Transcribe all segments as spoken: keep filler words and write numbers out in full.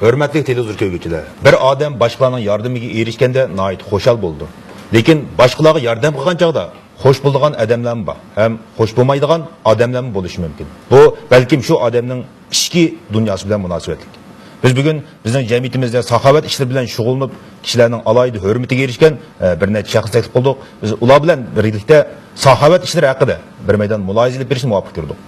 ھۆرمەتلىك تېلېۋىزور كۆرگۈچىلەر، بىر ئادەم باشقىلارنىڭ ياردىمىگە ئېرىشكەندە ناھايىتى خۇشال بولىدۇ. لېكىن باشقىلارغا ياردەم قىلغان چاغدا خۇش بولىدىغان ئادەملەرمۇ بار ھەم خۇش بولمايدىغان ئادەملەرمۇ بولۇشى مۇمكىن. بۇ بەلكىم شۇ ئادەمنىڭ ئىچكى دۇنياسى بىلەن مۇناسىۋەتلىك. بىز بۈگۈن بىزنىڭ جەمئىيىتىمىزدە ساخاۋەت ئىشلىرى بىلەن شۇغۇللىنىپ، كىشىلەرنىڭ ئالاھىدە ھۆرمىتىگە ئېرىشكەن، ئە، بىر نەچچە شەخس تەكلىپ قىلدۇق. بىز ئۇلار بىلەن بىرلىكتە ساخاۋەت ئىشلىرى ھەققىدە بىر مەيدان مۇلاھىزە ئېلىپ بېرىشنى مۇۋاپىق كۆردۇق.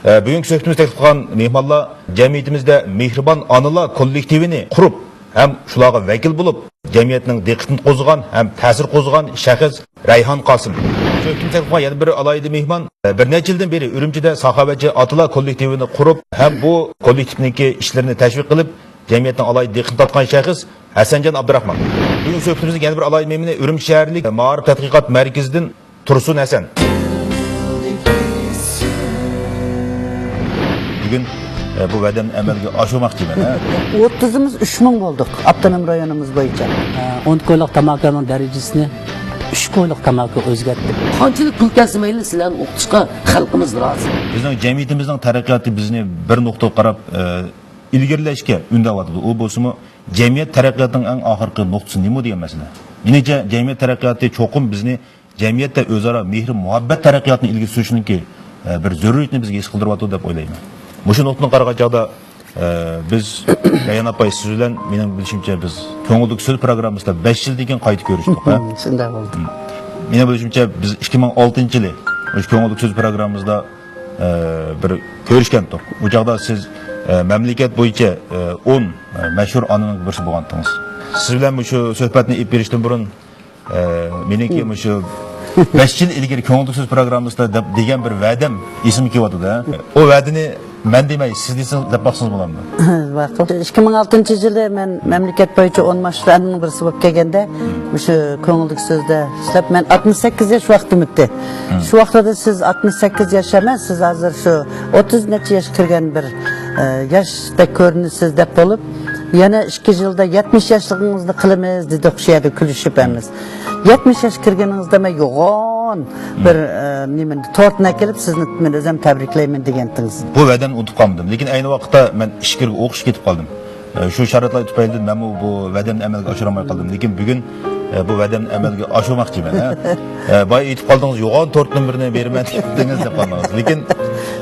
ئە، بۈگۈنكى سۆھبىتىمىزدە تەكلىپ قىلغان مېھمانلار جەمئىيىتىمىزدە مېھرىبان ئانىلار كوللېكتىۋىنى قۇرۇپ ھەم شۇلارغا ۋەكىل بولۇپ، جەمئىيەتنىڭ دىققىتىنى قوزغىغان ھەم تەسىر قوزغىغان شەخس رەيھان قاسىم. سۆھبىتىمىزدە تەكلىپ قىلغان يەنە بىر ئالاھىدە مېھمان، ئە، بىر نەچچە يىلدىن بېرى ئۈرۈمچىدە ساخاۋەتچى ئاتىلار كوللېكتىۋىنى قۇرۇپ ھەم بۇ كوللېكتىپنىڭكى ئىشلىرىنى تەشۋىق قىلىپ، جەمئىيەتنىڭ ئالاھىدە دىققىتىنى تارتقان شەخس ھەسەنجان ئابدۇراخمان. بۈگۈن سۆھبىتىمىزنىڭ يەنە بىر ئالاھىدە مېھمىنى ئۈرۈمچى شەھەرلىك مائارىپ تەتقىقات مەركىزىدىن تۇرسۇن ھەسەن. بۈگۈن، ئە، بۇ ۋەدەمنى ئەمەلگە ئاشۇرماقچىمەن، ھە؟ ئوتتۇزىمىز ئۈچ مىڭ بولدۇق، ئاپتونوم رايونىمىز بويىچە. ئە، ئون كويلۇق تاماكىنىڭ دەرىجىسىنى ئۈچ كويلۇق تاماكىغا ئۆزگەرتتۇق. قانچىلىك پۇل كەلسە مەيلى، سىلەرنى ئوقۇتۇشقا خەلقىمىز رازى. بىزنىڭ جەمئىيىتىمىزنىڭ تەرەققىياتى بىزنى بىر نۇقتىغا قاراپ، ئە، ئىلگىرىلەشكە ئۈندەۋاتىدۇ. ئۇ بولسىمۇ جەمئىيەت تەرەققىياتىنىڭ ئەڭ ئاخىرقى نۇقتىسى نېمە دېگەن مەسىلە. مېنىڭچە، جەمئىيەت تەرەققىياتى چوقۇم بىزنى جەمئىيەتتە ئۆزئارا مېھىر-مۇھەببەت تەرەققىياتىنى ئىلگىرى سۈرۈشنىڭكى، ئە، بىر زۆرۈرىيىتىنى بىزگە ھېس قىلدۇرۇۋاتىدۇ دەپ ئويلايمەن. مۇشۇ نۇقتىدىن قارىغان چاغدا، ئە، بىز رەيھان ئاپاي، سىز بىلەن مېنىڭ بىلىشىمچە بىز كۆڭۈلدىكى سۆز پروگراممىسىدا بەش يىلدىن كېيىن قايتا كۆرۈشتۇق، ھە؟ شۇنداق بولدى. مېنىڭ بىلىشىمچە بىز ئىككى مىڭ ئالتىنچى يىلى مۇشۇ كۆڭۈلدىكى سۆز پروگراممىسىدا، ئە، بىر كۆرۈشكەنتۇق. ئۇ چاغدا سىز، ئە، مەملىكەت بويىچە، ئە، ئون، ئە، مەشھۇر ئانىنىڭ بىرسى بولغانتىڭىز. سىز بىلەن مۇشۇ سۆھبەتنى ئېلىپ بېرىشتىن بۇرۇن، ئە، مېنىڭكى مۇشۇ بەش يىل ئىلگىرى كۆڭۈلدىكى سۆز پروگراممىسىدا دەپ دېگەن بىر ۋەدەم ئېسىمگە كېلىۋاتىدۇ، ھە. ئۇ ۋەدىنى مەن دېمەي، سىز دېسىڭىز، دەپ باقسىڭىز بولامدۇ؟ ماقۇل. ئىككى مىڭ ئالتىنچى يىلى مەن مەملىكەت بويىچە ئون ماشۇلارنىڭ بىرسى بولۇپ كەلگەندە، مۇشۇ كۆڭۈلدىكى سۆزدە ئىشلەپ، مەن ئاتمىش سەككىز ياش ۋاقتىم ئۆتتى. شۇ ۋاقىتتا سىز ئاتمىش سەككىز ياش ئەمەس، سىز ھازىر شۇ ئوتتۇز نەچچە ياشقا كىرگەن بىر، ئە، ياشتەك كۆرۈنىسىز دەپ بولۇپ، يەنە ئىككى يىلدا يەتمىش ياشلىقىڭىزنى قىلىمىز دېدۇق، شۇ يەردە كۈلۈشۈپ ھەممىمىز. يەتمىش ياشقا كىرگىنىڭىزدە مەن يوغان بىر، ئە، نېمىنى، تورتنى ئەكېلىپ، سىزنى مەن ئۆزۈم تەبرىكلەيمەن دېگەنتىڭىز. بۇ ۋەدەمنى ئۇنتۇپ قالمىدىم. لېكىن ئەينى ۋاقىتتا مەن ئىچكىرىگە ئوقۇشقا كېتىپ قالدىم. ئە، شۇ شارائىتلار تۈپەيلىدىن مەنمۇ بۇ ۋەدەمنى ئەمەلگە ئاشۇرالماي قالدىم. لېكىن بۈگۈن، ئە، بۇ ۋەدەمنى ئەمەلگە ئاشۇرماقچىمەن، ھە. ئە، بايا ئېيتىپ قالدىڭىز، يوغان تورتتىن بىرنى بېرىمەن دېدىڭىز دەپ قالدىڭىز. لېكىن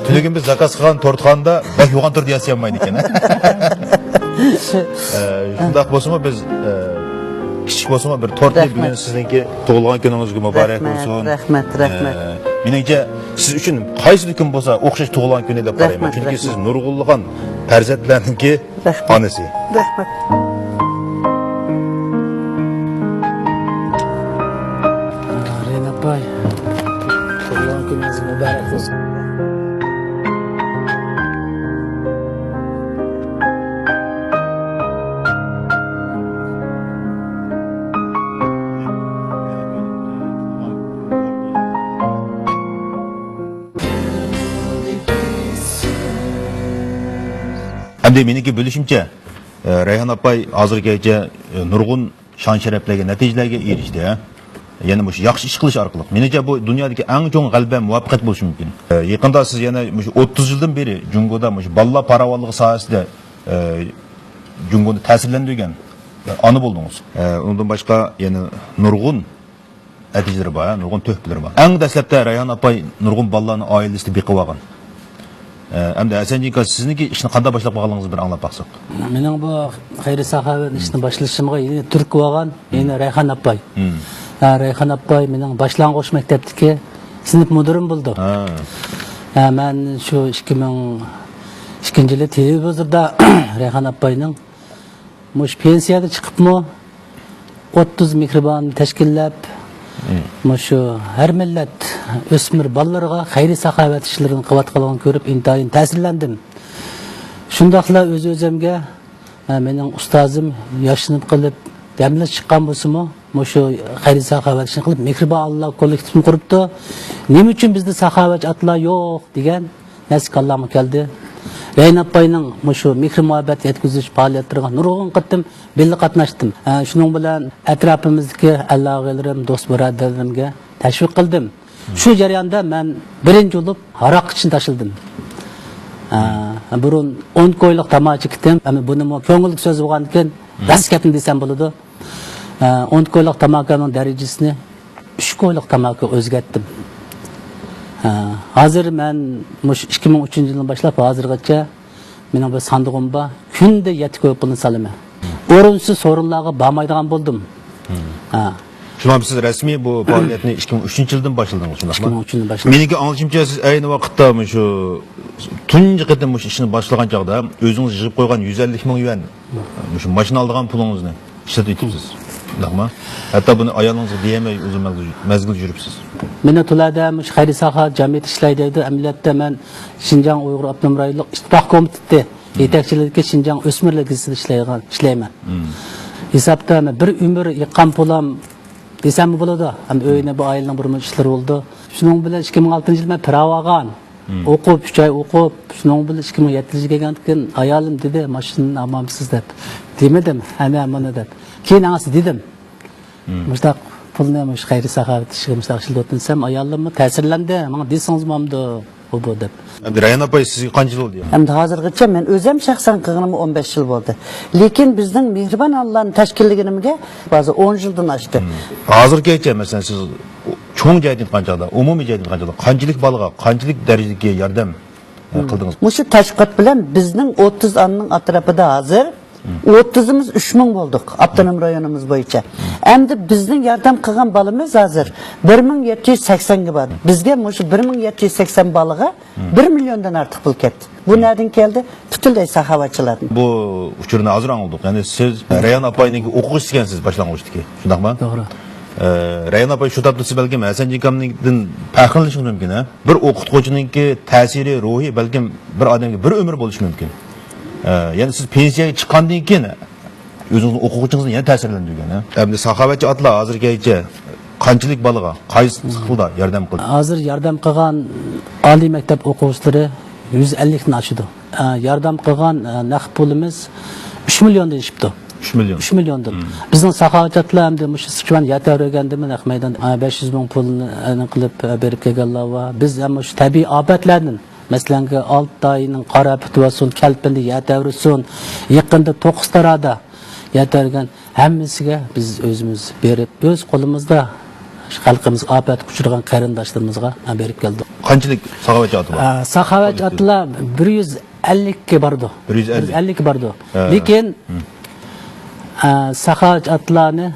تۈنۈگۈن بىز زاكاز قىلغان تورتخانىدا بەك يوغان تورت ياسىيالمايدىكەن، ھە. ئە، شۇنداق بولسىمۇ بىز، ئە، كىچىك بولسىمۇ بىر تورتنى بۈگۈن سىزنىڭكى تۇغۇلغان كۈنىڭىزگە مۇبارەك بولسۇن. رەھمەت، رەھمەت، رەھمەت. ئە، مېنىڭچە سىز ئۈچۈن قايسىلا كۈن بولسا ئوخشاش تۇغۇلغان كۈنى دەپ قارايمەن. چۈنكى سىز نۇرغۇنلىغان پەرزەنتلەرنىڭكى ئانىسى. رەھمەت. رەيھان ئاپاي، تۇغۇلغان كۈنىڭىز مۇبارەك بولسۇن. ئەمدى مېنىڭكى بىلىشىمچە، ئە، رەيھان ئاپاي ھازىرغىچە، ئە، نۇرغۇن شان-شەرەپلەرگە، نەتىجىلەرگە ئېرىشتى، ھە؟ يەنە مۇشۇ ياخشى ئىش قىلىش ئارقىلىق. مېنىڭچە، بۇ دۇنيادىكى ئەڭ چوڭ غەلىبە، مۇۋەپپەقىيەت بولۇشى مۇمكىن. ئە، يېقىندا سىز يەنە مۇشۇ ئوتتۇز يىلدىن بېرى جۇڭگودا مۇشۇ بالىلار پاراۋانلىقى ساھەسىدە، ئە، جۇڭگونى تەسىرلەندۈرگەن، ئە، ئانا بولدىڭىز. ئە، ئۇنىڭدىن باشقا يەنە نۇرغۇن نەتىجىلىرى بار، نۇرغۇن تۆھپىلىرى بار. ئەڭ دەسلەپتە رەيھان ئاپاي نۇرغۇن بالىلارنى ئائىلىسىدە بېقىۋالغان. ئە، ئەمدى ھەسەنجان ئاكا، سىزنىڭكى ئىشنى قانداق باشلاپ قالغانلىقىڭىزنى بىر ئاڭلاپ باقساق. مېنىڭ بۇ خەير-ساخاۋەت ئىشنى باشلىشىمغا يەنە تۈرتكە بولغان يەنە رەيھان ئاپاي. ھە، رەيھان ئاپاي مېنىڭ باشلانغۇچ مەكتەپتىكى سىنىپ مۇدىرىم بولدى. ھە، مەن شۇ ئىككى مىڭ ئىككىنچى يىلى تېلېۋىزوردا رەيھان ئاپاينىڭ مۇشۇ پېنسىيەگە چىقىپمۇ ئوتتۇز مېھرىبان تەشكىللەپ، مۇشۇ ھەر مىللەت ئۆسمۈر بالىلىرىغا خەير-ساخاۋەت ئىشلىرىنى قىلىۋاتقانلىقىنى كۆرۈپ ئىنتايىن تەسىرلەندىم. شۇنداقلا ئۆز-ئۆزۈمگە، ھە، مېنىڭ ئۇستازىم ياشىنىپ قېلىپ دەم ئېلىش چىققان بولسىمۇ، مۇشۇ خەير-ساخاۋەت ئىشىنى قىلىپ، مېھرىبان ئانىلار كوللېكتىپىنى قۇرۇپتۇ. نېمە ئۈچۈن بىزدە ساخاۋەتچى ئاتىلار يوق دېگەن نەرسە كاللامغا كەلدى. رەيھان ئاپاينىڭ مۇشۇ مېھىر-مۇھەببەت يەتكۈزۈش پائالىيەتلىرىگە نۇرغۇن قېتىم بىللە قاتناشتىم. ھە، شۇنىڭ بىلەن ئەتراپىمىزدىكى ئەل-ئاغىنىلىرىم، دوست-بۇرادەرلىرىمگە تەشۋىق قىلدىم. شۇ جەرياندا مەن بىرىنچى بولۇپ ھاراق ئىچىشنى تاشلىدىم. ھە، بۇرۇن ئون كويلۇق تاماكا چېكىتتىم. ئەمما بۇنىمۇ كۆڭۈللۈك سۆز بولغاندىكىن، راست گەپنى دېسەم بولىدۇ. ھە، ئون كويلۇق تاماكانىڭ دەرىجىسىنى ئۈچ كويلۇق تاماكا ئۆزگەرتتىم. ھە، ھازىر مەن مۇشۇ ئىككى مىڭ ئۈچىنچى يىلدىن باشلاپ ھازىرغىچە مېنىڭ بىر ساندۇقۇم بار. كۈندە يەتتە كوي پۇلنى سالىمەن. ئورۇنسىز سورۇنلارغا بارمايدىغان بولدۇم. ھە. شۇڭا سىز رەسمىي بۇ پائالىيەتنى ئىككى مىڭ ئۈچىنچى يىلدىن باشلىدىڭىز، شۇنداقمۇ؟ ئىككى مىڭ ئۈچىنچى يىلدىن باشلىدىم. مېنىڭكى ئاڭلىشىمچە، سىز ئەينى ۋاقىتتا مۇشۇ تۇنجى قېتىم مۇشۇ ئىشنى باشلىغان چاغدا ئۆزىڭىز يىغىپ قويغان يۈز ئەللىك مىڭ يۈەن، مۇشۇ ماشىنا ئالىدىغان پۇلىڭىزنى ئىشلىتىۋېتىپسىز. شۇنداقمۇ؟ ھەتتا بۇنى ئايالىڭىزغا دېيەلمەي ئۇزۇن مەزگىل، مەزگىل يۈرۈپسىز. مېنى تۇلەدە مۇشۇ خەيرىي ساخاۋەت جەمئىيىتى ئىشلەي دەيدۇ. ئەمەلىيەتتە مەن شىنجاڭ ئۇيغۇر ئاپتونوم رايونلۇق ئىتتىپاق كومىتېتى يېتەكچىلىكىدىكى شىنجاڭ ئۆسمۈرلەر گېزىتىدە ئىشلەيدىغان، ئىشلەيمەن. ھېسابتا مەن بىر ئۆمۈر يىغقان پۇلام دېسەممۇ بولىدۇ. ھەم ئۆينى، بۇ ئائىلىنىڭ بىر مۇنچە ئىشلىرى بولىدۇ. شۇنىڭ بىلەن ئىككى مىڭ ئالتىنچى يىلى مەن پىراۋ ئالغان. ئوقۇپ، ئۈچ ئاي ئوقۇپ، شۇنىڭ بىلەن ئىككى مىڭ يەتتىنچى يىلى كەلگەندىن كېيىن ئايالىم دېدى، ماشىنىنى ئالمامسىز دەپ. دېمىدىم، ئەنە مانا دەپ. كېيىن ئاڭسى دېدىم. مۇشۇنداق پۇلنى مۇشۇ خەيرىي ساخاۋەت ئىشىگە مۇشۇنداق ئىشلىتىۋاتىمەن دېسەم، ئايالىممۇ تەسىرلەندى. ماڭا دېسىڭىزمۇ بولامدۇ، ئۇ بۇ دەپ. ئەمدى رەيھان ئاپاي، سىزگە قانچە يىل بولدى؟ ئەمدى ھازىرغىچە مەن ئۆزۈم شەخسەن قىلغىنىمغا ئون بەش يىل بولدى. لېكىن بىزنىڭ مېھرىبان ئانىلارنى تەشكىللىگىنىمگە ھازىر ئون يىلدىن ئاشتى. ھازىرغىچە، مەسىلەن، سىز چوڭ جەھەتتىن ئېيتقان چاغدا، ئومۇمىي جەھەتتىن ئېيتقان چاغدا، قانچىلىك بالىغا قانچىلىك دەرىجىدىكى ياردەم، ئە، قىلدىڭىز؟ مۇشۇ تەشۋىقات بىلەن بىزنىڭ ئوتتۇز ئانىنىڭ ئەتراپىدا ھازىر ئوتتۇزىمىز ئۈچ مىڭ بولدۇق ئاپتونوم رايونىمىز بويىچە. ئەمدى بىزنىڭ ياردەم قىلغان بالىمىز ھازىر بىر مىڭ يەتتە يۈز سەكسەنگە بار. بىزگە مۇشۇ بىر مىڭ يەتتە يۈز سەكسەن بالىغا بىر مىليوندىن ئارتۇق پۇل كەتتى. بۇ نەدىن كەلدى؟ پۈتۈنلەي ساخاۋەتچىلاردىن. بۇ ئۇچۇرنى ھازىر ئاڭلىدۇق. يەنى سىز رەيھان ئاپاينىڭكى ئوقۇغۇچىسى ئىكەنسىز باشلانغۇچتىكى، شۇنداقمۇ؟ توغرا. ئە، رەيھان ئاپاي شۇ تاپتا سىز بەلكىم ھەسەن ئاكامنىڭدىن پەخىرلىنىشىڭىز مۇمكىن، ھە؟ بىر ئوقۇتقۇچىنىڭكى تەسىرى، روھى بەلكىم بىر ئادەمگە بىر ئۆمۈر بولۇشى مۇمكىن. ئە، يەنى سىز پېنسىيەگە چىققاندىن كېيىن ئۆزىڭىزنىڭ ئوقۇغۇچىڭىزنى يەنە تەسىرلەندۈرگەن، ھە؟ ئەمدى ساخاۋەتچى ئاتىلار ھازىرغىچە قانچىلىك بالىغا، قايسى خىلدا ياردەم قىلدى؟ ھازىر ياردەم قىلغان ئالىي مەكتەپ ئوقۇغۇچىلىرى يۈز ئەللىكتىن ئاشىدۇ. ئە، ياردەم قىلغان، ئە، نەق پۇلىمىز ئۈچ مىليوندىن ئېشىپتۇ. ئۈچ مىليون. ئۈچ مىليوندىن. بىزنىڭ ساخاۋەتچى ئاتىلار ئەمدى مۇشۇ سىچۇان يەر تەۋرىگەندىمۇ نەق مەيدان، ئە، بەش يۈز مىڭ پۇلنى، ئە، قىلىپ، ئە، بېرىپ كەلگەنلەر بار. بىز ھەم مۇشۇ تەبىئىي ئاپەتلەردىن، مەسىلەنگە، ئالتاينىڭ قارا ئاپىتى بولسۇن، كەلپىندە يەر تەۋرىسۇن، يېقىندا توققۇز تارادا يەر تەۋرىگەن ھەممىسىگە بىز ئۆزىمىز بېرىپ، ئۆز قولىمىزدا خەلقىمىز، ئاپەتكە ئۇچرىغان قېرىنداشلىرىمىزغا بېرىپ كەلدۇق. قانچىلىك ساخاۋەتچى ئاتا بار؟ ئە، ساخاۋەتچى ئاتىلار بىر يۈز ئەللىككە بارىدۇ. بىر يۈز ئەللىك. بىر يۈز ئەللىككە بارىدۇ. ھە. لېكىن، ئە، ساخاۋەتچى ئاتىلارنى،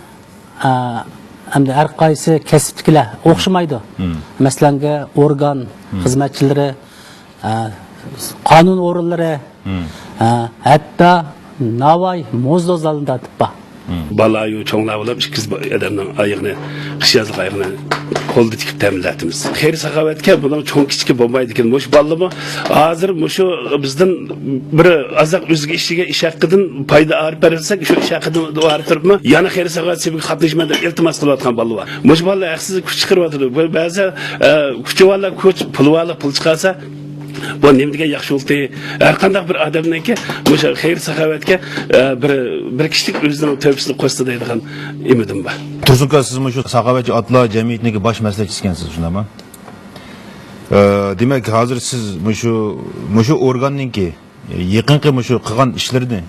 ئە، ئەمدى ھەر قايسى كەسىپتىكىلەر ئوخشىمايدۇ. مەسىلەنگە، ئورگان خىزمەتچىلىرى، ئە، قانۇن ئورۇنلىرى، ئە، ھەتتا ناۋاي موزدوزلارنى تارتىپ بار. بالا-يۇ چوڭلار بولۇپ، ئىككىز با-، ئادەمنىڭ ئايىغىنى، قىش-يازلىق ئايىغىنى قولدا تىكىپ تەمىنلەتتىمىز. خەير-ساخاۋەتكە بۇنىڭ چوڭ-كىچىكى بولمايدىكەن. مۇشۇ بالىلىرىمۇ ھازىر مۇشۇ بىزدىن بىر ئازراق ئۆزگە ئىشىگە، ئىش ھەققىدىن پايدا ئېلىپ بەرسەك، شۇ ئىش ھەققىدىن ئېلىپ بېرىپمۇ، يەنە خەير-ساخاۋەت سېپىگە قاتنىشىمەن دەپ ئىلتىماس قىلىۋاتقان بالىلار بار. مۇشۇ بالىلار ھەقسىز كۈچ چىقىرىۋاتىدۇ. بىر بەزى، ئە، كۈچى بارلار كۈچ، پۇلى بارلار پۇل چىقارسا، بۇ نېمە دېگەن ياخشى بولدى. ھەر قانداق بىر ئادەمنىڭكى مۇشۇ خەير-ساخاۋەتكە، ئە، بىر، بىر كىشىلىك ئۆزىنىڭ تۆھپىسىنى قوشسا دەيدىغان ئۈمىدىم بار. تۇرسۇن ئاكا، سىز مۇشۇ ساخاۋەتچى ئاتىلار جەمئىيىتىنىڭكى باش مەسلىھەتچىسى ئىكەنسىز، شۇنداقمۇ؟ ئە، دېمەك، ھازىر سىز مۇشۇ، مۇشۇ ئورگاننىڭكى يېقىنقى مۇشۇ قىلغان ئىشلىرىنى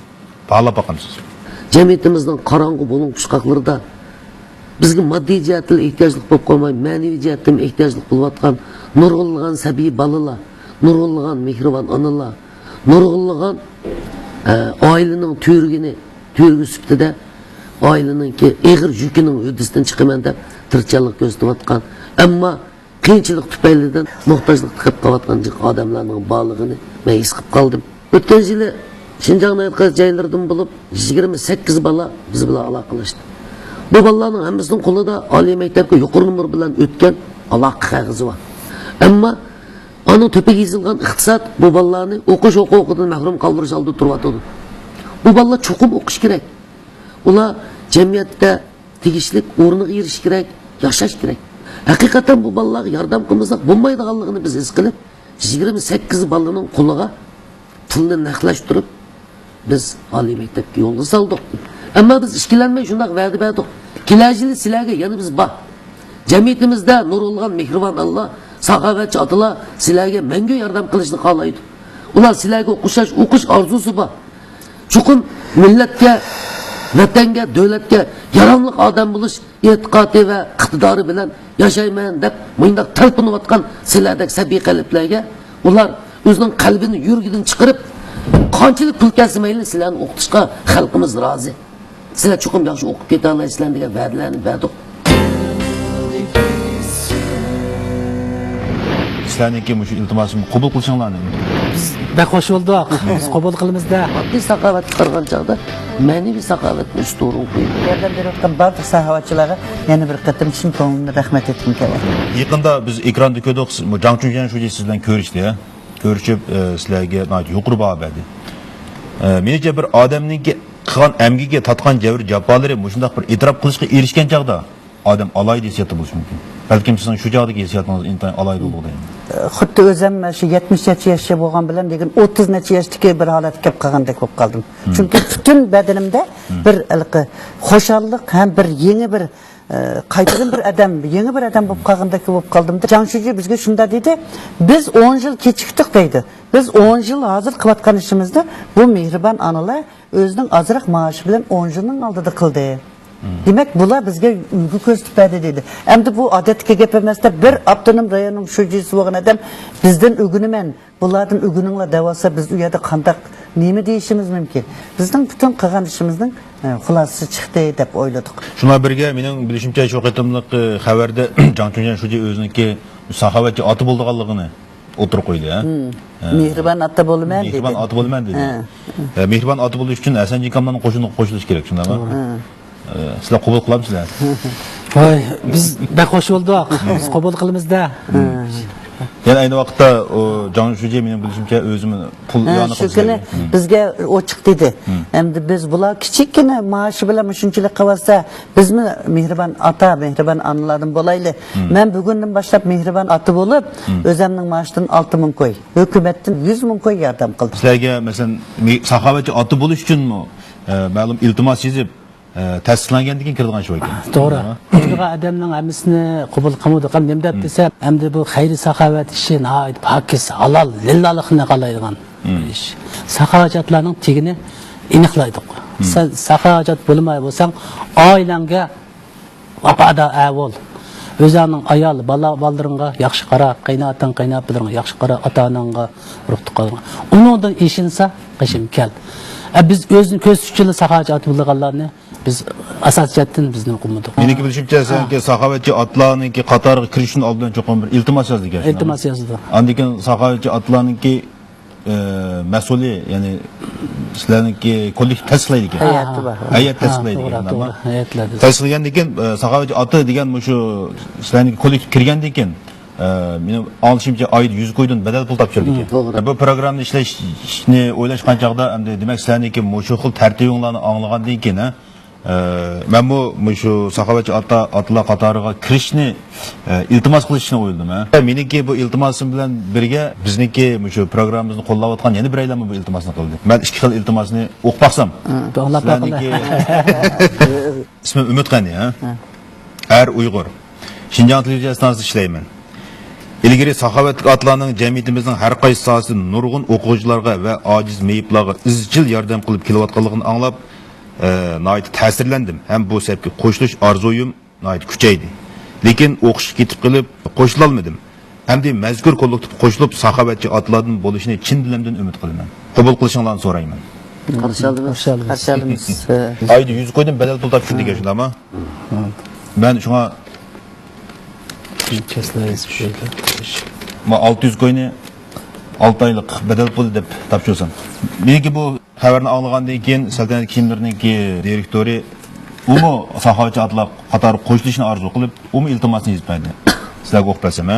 باھالاپ باقامسىز؟ جەمئىيىتىمىزنىڭ قاراڭغۇ بۇلۇڭ قۇچقاقلىرىدا بىزگە ماددىي جەھەتتىلا ئېھتىياجلىق بولۇپ قالماي، مەنىۋى جەھەتتىنمۇ ئېھتىياجلىق بولۇۋاتقان نۇرغۇنلىغان سەبىي بالىلار، نۇرغۇنلىغان مېھرىبان ئانىلار، نۇرغۇنلىغان، ئە، ئائىلىنىڭ تۈۋرۈكىنى، تۈۋرۈكى سۈپىتىدە ئائىلىنىڭكى ئېغىر يۈكىنىڭ ھۆددىسىدىن چىقىمەن دەپ تىرىشچانلىق كۆرسىتىۋاتقان، ئەمما قىيىنچىلىق تۈپەيلىدىن موھتاجلىقتا قېلىپ قالىۋاتقان جىق ئادەملەرنىڭ بارلىقىنى مەن ھېس قىلىپ قالدىم. ئۆتكەن يىلى شىنجاڭنىڭ ھەر قايسى جايلىرىدىن بولۇپ يىگىرمە سەككىز بالا بىز بىلەن ئالاقىلەشتى. بۇ بالىلارنىڭ ھەممىسىنىڭ قولىدا ئالىي مەكتەپكە يۇقىرى نومۇر بىلەن ئۆتكەن ئالاقە قەغىزى بار. ئەمما ئانىڭ تۆپىگە يېزىلغان ئىقتىساد بۇ بالىلارنى ئوقۇش ھوقۇقىدىن مەھرۇم قالدۇرۇش ئالدىدا تۇرۇۋاتىدۇ. بۇ بالىلار چوقۇم ئوقۇش كېرەك. ئۇلار جەمئىيەتتە تېگىشلىك ئورنىغا ئېرىشىش كېرەك، ياشاش كېرەك. ھەقىقەتەن بۇ بالىلارغا ياردەم قىلمىساق بولمايدىغانلىقىنى بىز ھېس قىلىپ، يىگىرمە سەككىز بالىنىڭ قولىغا پۇلنى نەقلەشتۈرۈپ، بىز ئالىي مەكتەپكە يولغا سالدۇق. ئەمما بىز ئىككىلەنمەي شۇنداق ۋەدە بەردۇق. كېلەر يىلى سىلەرگە يەنە بىز بار. جەمئىيىتىمىزدە نۇرغۇنلىغان مېھرىبان ئانىلار، ساخاۋەتچى ئاتىلار سىلەرگە مەڭگۈ ياردەم قىلىشنى خالايدۇ. ئۇلار سىلەرگە ئوخشاش ئوقۇش ئارزۇسى بار. چوقۇم مىللەتكە، ۋەتەنگە، دۆلەتكە ياراملىق ئادەم بولۇش ئېتىقادى ۋە ئىقتىدارى بىلەن ياشايمەن دەپ مۇنداق تەلپۈنۈۋاتقان سىلەردەك سەبىي قەلبلەرگە ئۇلار ئۆزىنىڭ قەلبىنى يۈرىكىدىن چىقىرىپ، قانچىلىك پۇل كەلسە مەيلى، سىلەرنى ئوقۇتۇشقا خەلقىمىز رازى. سىلەر چوقۇم ياخشى ئوقۇپ كېتەلەيسىلەر دېگەن ۋەدىلەرنى بەردۇق. سىلەرنىڭكى مۇشۇ ئىلتىماسىمنى قوبۇل قىلىشىڭلارنى. بىز بەك خوش بولدۇق. بىز قوبۇل قىلىمىز-دە. ماددىي ساخاۋەتكە قارىغان چاغدا مەنىۋى ساخاۋەتنى ئۈستۈنرەك قويۇپ. ياردەم بېرىۋاتقان بارلىق ساخاۋەتچىلەرگە يەنە بىر قېتىم چىن كۆڭلۈمدىن رەھمەت ئېيتقۇم كېلىدۇ. يېقىندا بىز ئېكراندا كۆردۇق، جاڭ چۈنجيەن شۇجى سىز بىلەن كۆرۈشتى. كۆرۈشۈپ، ئە، سىلەرگە ناھايىتى يۇقىرى باھا بەردى. ئە، مېنىڭچە، بىر ئادەمنىڭكى قىلغان ئەمگىكى، تارتقان جەۋر جاپالىرى مۇشۇنداق بىر ئېتىراپ قىلىشقا ئېرىشكەن چاغدا ئادەم ئالاھىدە ھېسسىياتتا بولۇشى مۇمكىن. بەلكىم سىزنىڭ شۇ چاغدىكى ھېسسىياتىڭىز ئىنتايىن ئالاھىدە بولغۇدەك. خۇددى ئۆزۈم شۇ يەتمىش نەچچە ياشچە بولغان بىلەن، لېكىن ئوتتۇز نەچچە ياشتىكى بىر ھالەتكە كېلىپ قالغاندەك بولۇپ قالدىم. چۈنكى پۈتۈن بەدىنىمدە بىر ھېلىقى خۇشاللىق ھەم بىر يېڭى بىر، ئە، قايتىدىن بىر ئادەم، يېڭى بىر ئادەم بولۇپ قالغاندەك بولۇپ قالدىم. جاڭ شۇجى بىزگە شۇنداق دېدى، بىز ئون يىل كېچىكتۇق دەيدۇ. بىز ئون يىل ھازىر قىلىۋاتقان ئىشىمىزدا بۇ مېھرىبان ئانىلار ئۆزىنىڭ ئازراق مائاشى بىلەن ئون يىلنىڭ ئالدىدا قىلدى. دېمەك، بۇلار بىزگە ئۈلگە كۆرسىتىپ بەردى دېدى. ئەمدى بۇ ئادەتتىكى گەپ ئەمەستە، بىر ئاپتونوم رايوننىڭ شۇجىسى بولغان ئادەم بىزدىن ئۆگىنىمەن، بۇلاردىن ئۆگىنىڭلار دەۋاتسا، بىز ئۇ يەردە قانداق، نېمە دېيىشىمىز مۇمكىن؟ بىزنىڭ پۈتۈن قىلغان ئىشىمىزنىڭ، ئە، خۇلاسىسى چىقتى دەپ ئويلىدۇق. شۇنىڭ بىرگە، مېنىڭ بىلىشىمچە، شۇ قېتىملىق، ئە، خەۋەردە جاڭ چۈنجيەن شۇجى ئۆزىنىڭكى ساخاۋەتچى ئاتا بولىدىغانلىقىنى ئوتتۇرىغا قويدى، ھە؟ ھە. مېھرىبان ئاتا بولىمەن دېدى. مېھرىبان ئاتا بولىمەن دېدى. ھە. ھە، مېھرىبان ئاتا بولۇش ئۈچۈن ھەسەن جىكاملارنىڭ قوشۇنىغا قوشۇلۇش كېرەك، شۇنداقمۇ؟ توغرا. ھە. ئە، سىلەر قوبۇل قىلامسىلەر؟ ۋاي، بىز بەك خوش بولدۇق. بىز قوبۇل قىلىمىز-دە. يەنە ئەينى ۋاقىتتا ئۇ جاڭ شۇجى، مېنىڭ بىلىشىمچە، ئۆزىمۇ پۇل ھە، ئىئانە شۇ قىلىپ كۈنى بىزگە ئوچۇق دېدى. ئەمدى بىز بۇلار كىچىككىنە مائاشى بىلەن مۇشۇنچىلىك قىلىۋاتسا، بىزمۇ مېھرىبان ئاتا، مېھرىبان ئانىلاردىن بولايلى. مەن بۈگۈندىن باشلاپ مېھرىبان ئاتا بولۇپ، ئۆزەمنىڭ مائاشىدىن ئالتە مىڭ كوي، ھۆكۈمەتتىن يۈز مىڭ كوي ياردەم قىلدىم. سىلەرگە، مەسىلەن، مې-، ساخاۋەتچى ئاتا بولۇش ئۈچۈنمۇ، ئە، مەلۇم ئىلتىماس يېزىپ، ئە، تەستىقلانغاندىن كېيىن كىرىدىغان ئىش بولىدىكەن. توغرا. كىرىدىغان ئادەمنىڭ ھەممىسىنى قوبۇل قىلمىدۇق. نېمە دەپ دېسە، ئەمدى بۇ خەيرىي ساخاۋەت ئىشى ناھايىتى پاكىز، ھالال، لىللالىقنى قالايدىغان ئىش. ساخاۋەتچى ئاتىلارنىڭ تېگىنى ئېنىقلايدۇق. سەن ساخاۋەتچى ئات بولماي بولساڭ، ئائىلەڭگە ۋاپادار ئەر بول. ئۆزۈڭنىڭ ئايال، بالا، بالىلىرىڭغا ياخشى قارا، قېيىنئاتاڭ، قېيىنئاپىلىرىڭغا ياخشى قارا، ئاتا-ئاناڭغا، ئۇرۇق-تۇغقانلىرىڭغا. ئۇنىڭدىن ئېشىنسا، قېشىمغا كەل. ئە، بىز ئۆزىنى كۆرسىتىش ئۈچۈنلا ساخاۋەتچى ئاتا بولىدىغانلارنى بىز ئاساسىي جەھەتتىن بىز نېمە قىلمىدۇق. مېنىڭكى بىلىشىمچە، سەنكى ساخاۋەتچى ئاتىلارنىڭكى قاتارىغا كىرىش ئۈچۈن ئالدىن چوقۇم بىر ئىلتىماس يازدىكەن، شۇنداقمۇ؟ ئىلتىماس يازدى. ئاندىن كېيىن ساخاۋەتچى ئاتىلارنىڭكى، ئە، مەسئۇلى، يەنى سىلەرنىڭكى كوللېكتىپ تەستىقلايدىكەن. ھەيئەتى بار. ھەيئەت ھە، تەستىقلايدىكەن، توغرا، شۇنداقمۇ؟ توغرا، ھەيئەتلەر. تەستىقلىگەندىن كېيىن، ئە، ساخاۋەتچى ئاتا دېگەن مۇشۇ سىلەرنىڭكى كوللېكتىپ كىرگەندىن كېيىن، ئە، مېنىڭ ئاڭلىشىمچە، ئايدا يۈز كويدىن بەدەل پۇل تاپشۇرىدىكەن. توغرا. بۇ پروگراممىنى ئىشلەشنى ئويلاشقان چاغدا، ئەمدى، دېمەك، سىلەرنىڭكى مۇشۇ خىل تەرتىپىڭلارنى ئاڭلىغاندىن كېيىن، ھە، ئە، مەنمۇ مۇشۇ ساخاۋەتچى ئاتا، ئاتىلار قاتارىغا كىرىشنى، ئە، ئىلتىماس قىلىشنى ئويلىدىم، ھە. مېنىڭكى بۇ ئىلتىماسىم بىلەن بىرگە، بىزنىڭكى مۇشۇ پروگراممىمىزنى قوللاۋاتقان يەنە بىرەيلەنمۇ بۇ ئىلتىماسنى قىلدى. مەن ئىككى خىل ئىلتىماسنى ئوقۇپ باقسام، ئاڭلاپ باققىلى. سىلەرنىڭكى ئىسمىم ئۈمىدخان، ھە؟ ھە. ئەر ئۇيغۇر. شىنجاڭ تېلېۋىزىيە ئىستانسىسىدا ئىشلەيمەن. ئىلگىرى ساخاۋەتلىك ئاتىلارنىڭ جەمئىيىتىمىزنىڭ ھەر قايسى ساھەسىدە نۇرغۇن ئوقۇغۇچىلارغا ۋە ئاجىز مېيىپلارغا ئىزچىل ياردەم قىلىپ كېلىۋاتقانلىقىنى ئاڭلاپ، ئە، ناھايىتى تەسىرلەندىم ھەم بۇ سەپكە قوشۇلۇش ئارزۇيۇم ناھايىتى كۈچەيدى. لېكىن ئوقۇشقا كېتىپ قېلىپ قوشۇلالمىدىم. ئەمدى مەزكۇر كوللېكتىپقا قوشۇلۇپ، ساخاۋەتچى ئاتىلاردىن بولۇشنى چىن دىلىمدىن ئۈمىد قىلىمەن. قوبۇل قىلىشىڭلارنى سورايمەن. قارشى ئالىمىز. قارشى ئالىمىز. قارشى ئالىمىز. ئايدا يۈز كويدىن بەدەل پۇل تاپشۇرىدىكەن، شۇنداقمۇ؟ مەن شۇڭا كەسلەر يېزىپ قويدى. ما ئالتە يۈز كوينى ئالتە ئايلىق بەدەل پۇل دەپ تاپشۇرسام. مېنىڭكى بۇ خەۋەرنى ئاڭلىغاندىن كېيىن، سەلتەنەت كىيىملىرىنىڭكى دىرېكتورى، ئۇمۇ ساخاۋەتچى ئاتىلار قاتارىغا قوشۇلۇشنى ئارزۇ قىلىپ، ئۇمۇ ئىلتىماسنى يېزىپ بەردى. سىلەرگە ئوقۇپ بەرسەم، ھە؟